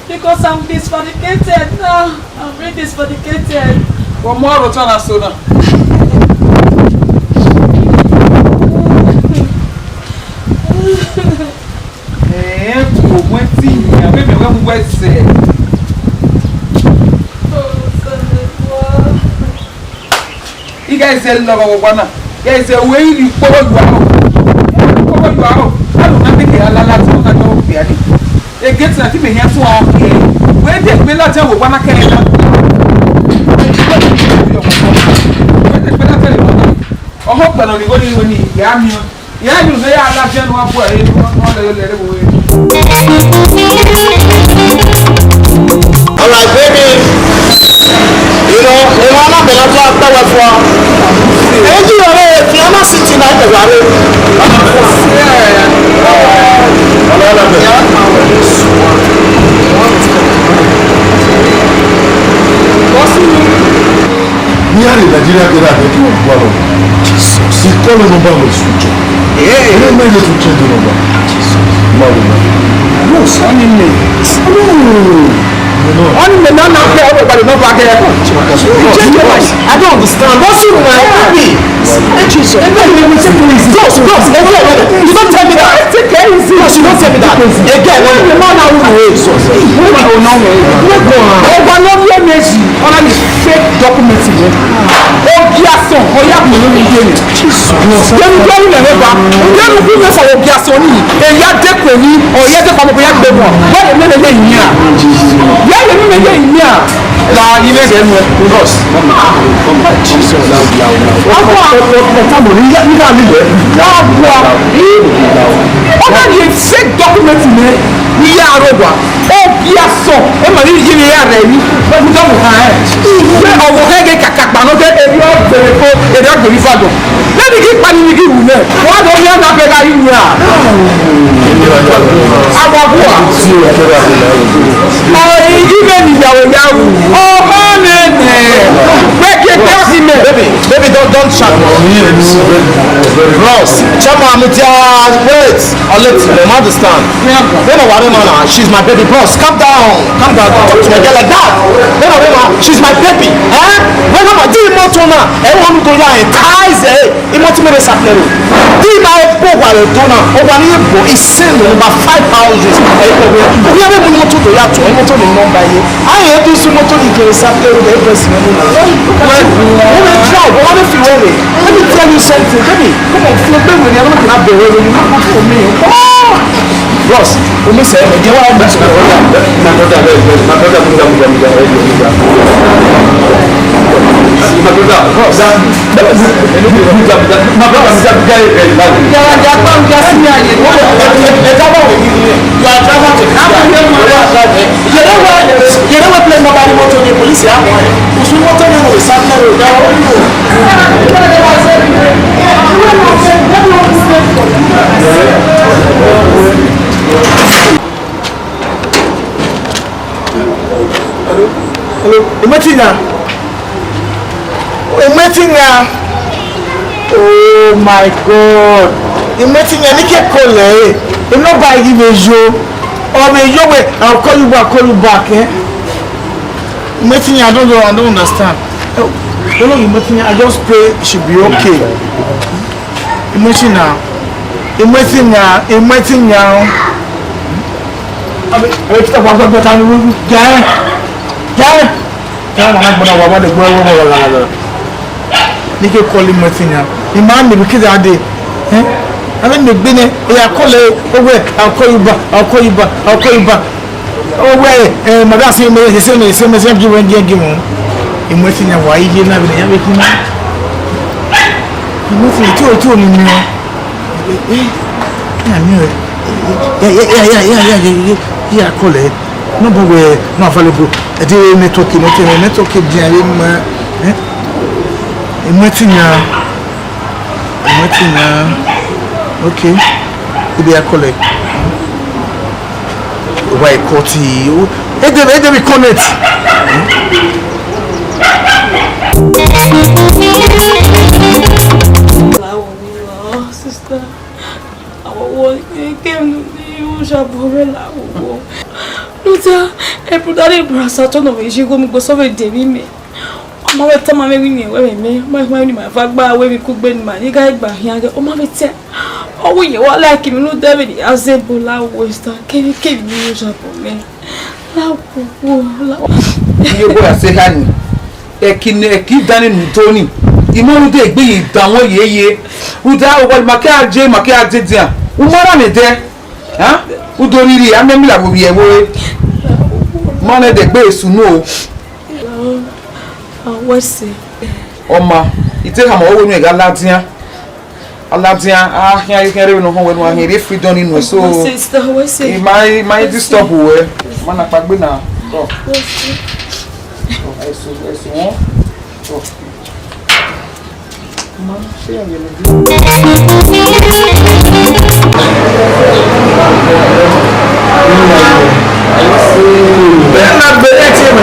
Because I'm disfallicated now. I'm really disfallicated. Wọ mu ọrọ otọ na so na. Ẹẹn, ku owẹ ti yan, vbene wẹ mu wẹ zẹ. I gha zẹ lọghọ vbe owa na, I gha zẹ wẹ i rhie ukpogho yua aro. I rhie ukpogho yua aro, aro na te ke a lala te ọ na dọghe okpia ni. Egeti na te imẹ hia tọn a khiẹ. Wẹ de gbe ladian vbe owa na kẹrẹ na. Wẹ de gbe ladian vbe owa na. Ọhọ kpẹlọ ni igho ni ru ni, ya miẹn. Iran ni ne ya ladian ne uwa bu ẹre, ne ọ lẹ lẹ vbe owa. All right, baby. You know, emwa na bẹlẹ ọtọ akpẹ wẹ fua. Eji rẹ fi ama city na ẹgbẹ wa re. Yeah. Ọlọ́run bẹ̀rẹ̀. Yeah. Did I get that? He called the number with switch off. Hey. He didn't make it to change the number. Jesus. Mawu. No, son, me. No. No. Only me now, now, okay, everybody, no back here. Change your mind. I don't understand. What's your mind? Baby. Jesus. Bros, bros, you don't tell me that. Bros, you don't tell me that. Again, when the man now who is Jesus. Who will know me? Ọba lọ rí ẹ̀mí ẹ̀sìn, ọ̀nà ni fake document yẹn. Ogiason, ọ̀yà kò lórí iye mi. Yẹnu tó ń lẹ̀ mẹ́fà, yẹnu kú mẹ́fà ogiason ni, èyí á dé pè ní, ọ̀yà dé pamọ́ bóyá gbé wọn, wọ́n lè mẹ́lẹ̀ lè yín à. Yẹ́ lè mẹ́lẹ̀ lè yín à. La ilé rẹ̀ nù ẹ̀, bros. Jesus. Agua. Ọ̀tá mọ̀ ní nígbà lílẹ̀. Agua. Ọ̀nà ni fake document yẹn, ni yà rọ̀ wá. Ogiason, ẹ ma rhie iye ya rẹ emwi, wẹ gu dọmọ khan rẹ. Wẹ ọvbokhan ghe kakakpa ne ọ ghe erriọ gbereko, erriọ gberifadọ. Vbene I ghi kpa ni, I ghi ru nẹ, wa do miẹn na bẹghe a ri nia. Awa bua. Ọ i ghi vbe ne iyaro ya ru. Ọmọ nene. Wẹ gie egbe ọsi mẹ. Baby, baby, don't, don't shout. Bros, Chama, mudia, wait. I'll let you understand. When I want to know now, she's my baby. Bros, calm down. Calm down. Don't talk to my girl like that. When I want, she's my baby. Eh? When I'm a deal motor now, I want to go here and ties, eh? Imoto mẹ vbe sa plero. Di ma e po wa re to na, o wa ni ye bo, I send over five houses. E po we. O ya be mu imoto do ya to, imoto ni number ye. A ye do su imoto ni kere sa plero de press me. Well, we will try, but what if you were? Let me tell you something, baby. Come on, flow, baby, we are not gonna be ready. You not good for me. Oh! Bros, o mi sẹ, ẹ jẹ wa mẹ sọ. My brother, my brother, my brother, my brother, my brother, my brother. My brother, bros. My brother, my brother, my brother. Yàrá ìjà pa ń já sí ní àyè. Ẹ, ẹ, ẹ, ẹ jábọ̀ wẹ̀ yìí ni. You are driver to driver. Yẹrẹ wẹ, yẹrẹ wẹ play mobile motor ni police ya mọ ẹ. Usu motor ni mo sá ní ẹrọ ìjà wọn. Hello, hello, Imetinya. Imetinya. Oh my God. Imetinya, ni ke call ẹ. Ẹ no ba ghi vbe yo. Ọ vbe yo wẹ, I'll call you back, call you back, eh? Imetinya, I don't know, I don't understand. Oh, Imetinya, I just pray she be okay. Imetinya, Imetinya, Imetinya. Abi, abi, kita buat, buat, buat, anu, jẹ, jẹ. Kẹ wọn na gbọdọ wa wọle gbọ ẹwọ wọlọ lọ. Ni ke call Imetinya. Ima mi bi kida de. Eh? Ave mi gbe ne, e ya call e, owe, I'll call you back, I'll call you back, I'll call you back. Owe, eh, madam, say me, say me, say me, say me, give me, give me. Imetinya wa iye na bi ya be kina. Imetinya, tu, tu ni mi. Eh, eh, ya mi, eh, ya, ya, call e. No, but we no available. Ẹ di network, network, network di ẹ ma, eh? Imetinya. Imetinya. Okay. Ibi a call e. Why cut e? Ede, ede bi connect. Sister. Awowo, kevbe ne u shabọ mwẹ la awowo. Rhunmwuda, e brother, e brother Saturn vbe ye igho mu gbe osọ vbe de emwi mẹ. Ọ ma vbe tama mwẹ vbene wẹ vbe mẹ, ọ ma vbe ne ima va gba wẹ vbe ikugbe ne ima ni gha gba khian ghe, ọ ma vbe te. Ọ wẹ irẹn wa like mwẹ rhunmwuda vbene I ya zẹ ebo la awowo, sister, kevbe kevbe ne u shabọ mwẹ la awowo, la awowo. Iye obo ya sẹ eha ni. Ẹki ne, ẹki dan ne u do ni, I ma rhunmwuda egbe ye dan wẹ yeye. Rhunmwuda owa ma ke a je, ma ke a je dian. U ma rhan mẹ dẹ. Ha? U do rhirhi, a mẹ mi la vbe ovbi ẹvbo re. Ma nẹ dẹ gbe esu no. Awẹse. Ọ ma, I te khama ọvbokhan ne gha ladian. A ladian, a khian, a khian rre vbene ọ họn wẹ ne uwa khian rhie freedom ni nuẹn, so. Sister, wẹ sẹ? I ma, I ma disturb wẹ. Ma na kpaegbe na. Come. Wẹ sẹ? Come, ẹse, ẹse wọn. Come. Ma, ṣé ẹ yẹ mi bí? Bẹ́ẹ̀ na bẹ̀rẹ̀ tí ẹ mọ̀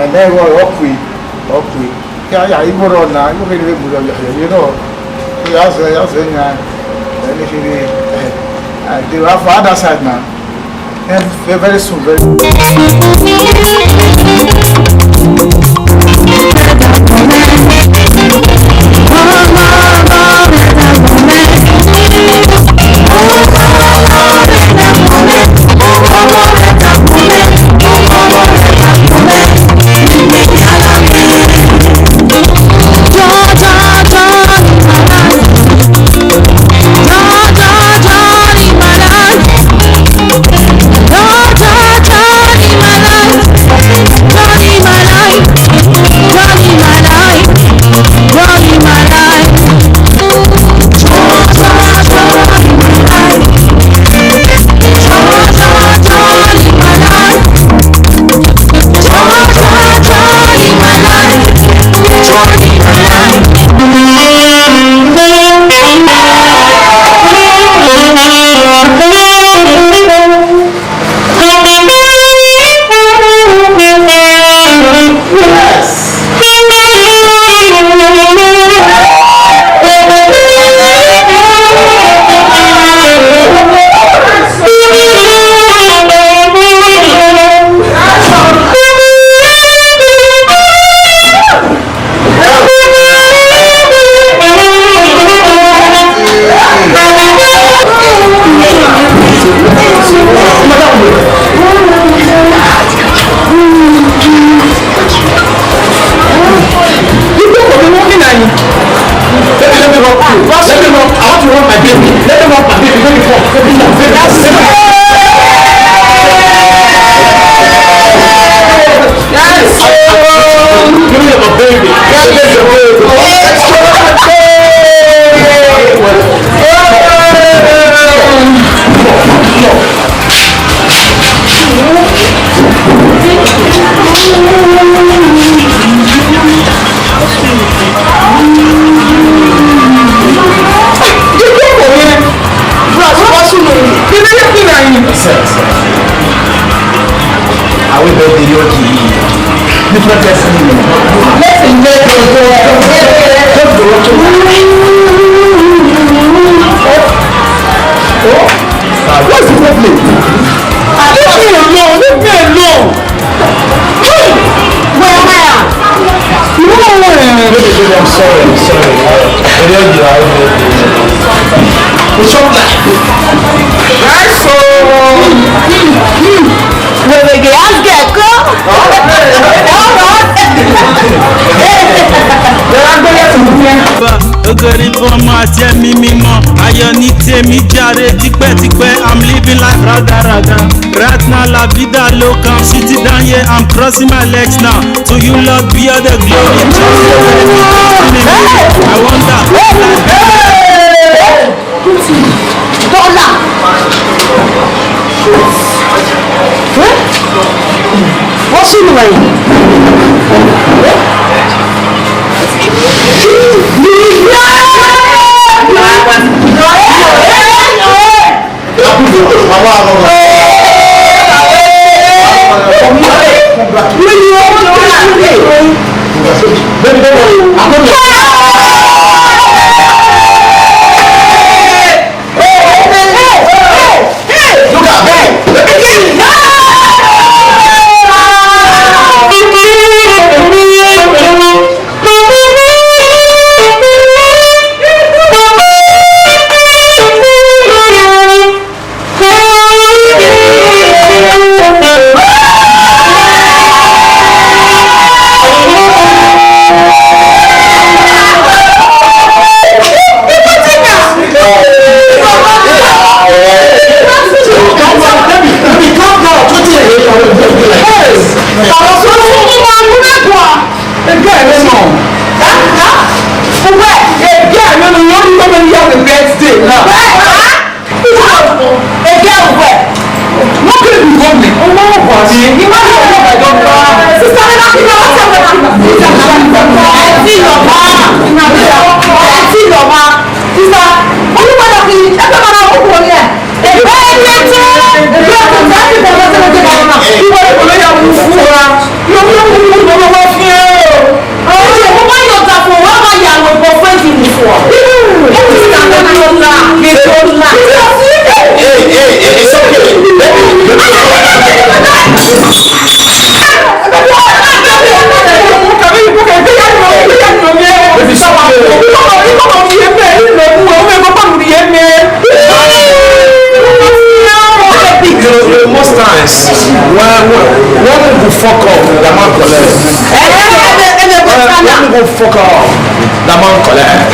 Ẹn, mẹ wọ, ọ kue, ọ kue. Ya, ya, igho rọ na, igho kherhe vbe gberra, ya, ya, ye rọ. Ya zẹ, ya zẹ yan. Ẹni kherhe, eh, I dey for other side now. And very, very soon, very soon. Let me know. I want to rub my baby. Let me rub my baby. Let me come. Let me come. Let me come. Yes. Give me my baby. Give me your baby. Sir, sir. I will beg the Lord to you. You can't test me. Let him let go. Just go. Just go. Oh, what's the problem? Leave me alone. Leave me alone. Hey! Where am I at? No, eh. Baby, baby, I'm sorry, I'm sorry. Baby, you are, we chop life. Right, so. Where we get ass get, come? Ogori fọmọ àti ẹ̀mí mímọ́, ayọ̀ ní tèmi jàre tipẹ́tipẹ́, I'm living life ragaraga. Right now, la vida loca, I'm sitting down here, I'm crossing my legs now. To you, Lord, be all the glory. I wonder. Dọ́là. Wọ́n sì lù ẹ̀yìn. Ẹgbẹ́ rẹ nọ. Uwẹ, ẹgbẹ́ rẹ nọ, yọ ní ọmọ ìyá mi birthday náà. Ẹgbẹ́ uwẹ. Wọ́n kì í bí wọ́n mi. Ọmọ ọgbà mi. Ìwọ ni ọmọ ọgbà jọ bá. Sísá mi náà kí ni wọ́n ṣe wọ́n náà? Ẹ ti lọ bá. Ẹ ti lọ bá. Sísá, olúwa náà kì í, ẹ fẹ́ máa ra owó kúrò ní ẹ̀. Hey, hey, hey, it's okay. Baby, baby. You know, you know, most times, when, when, when we go fuck up, the man collect. When, when we go fuck up, the man collect.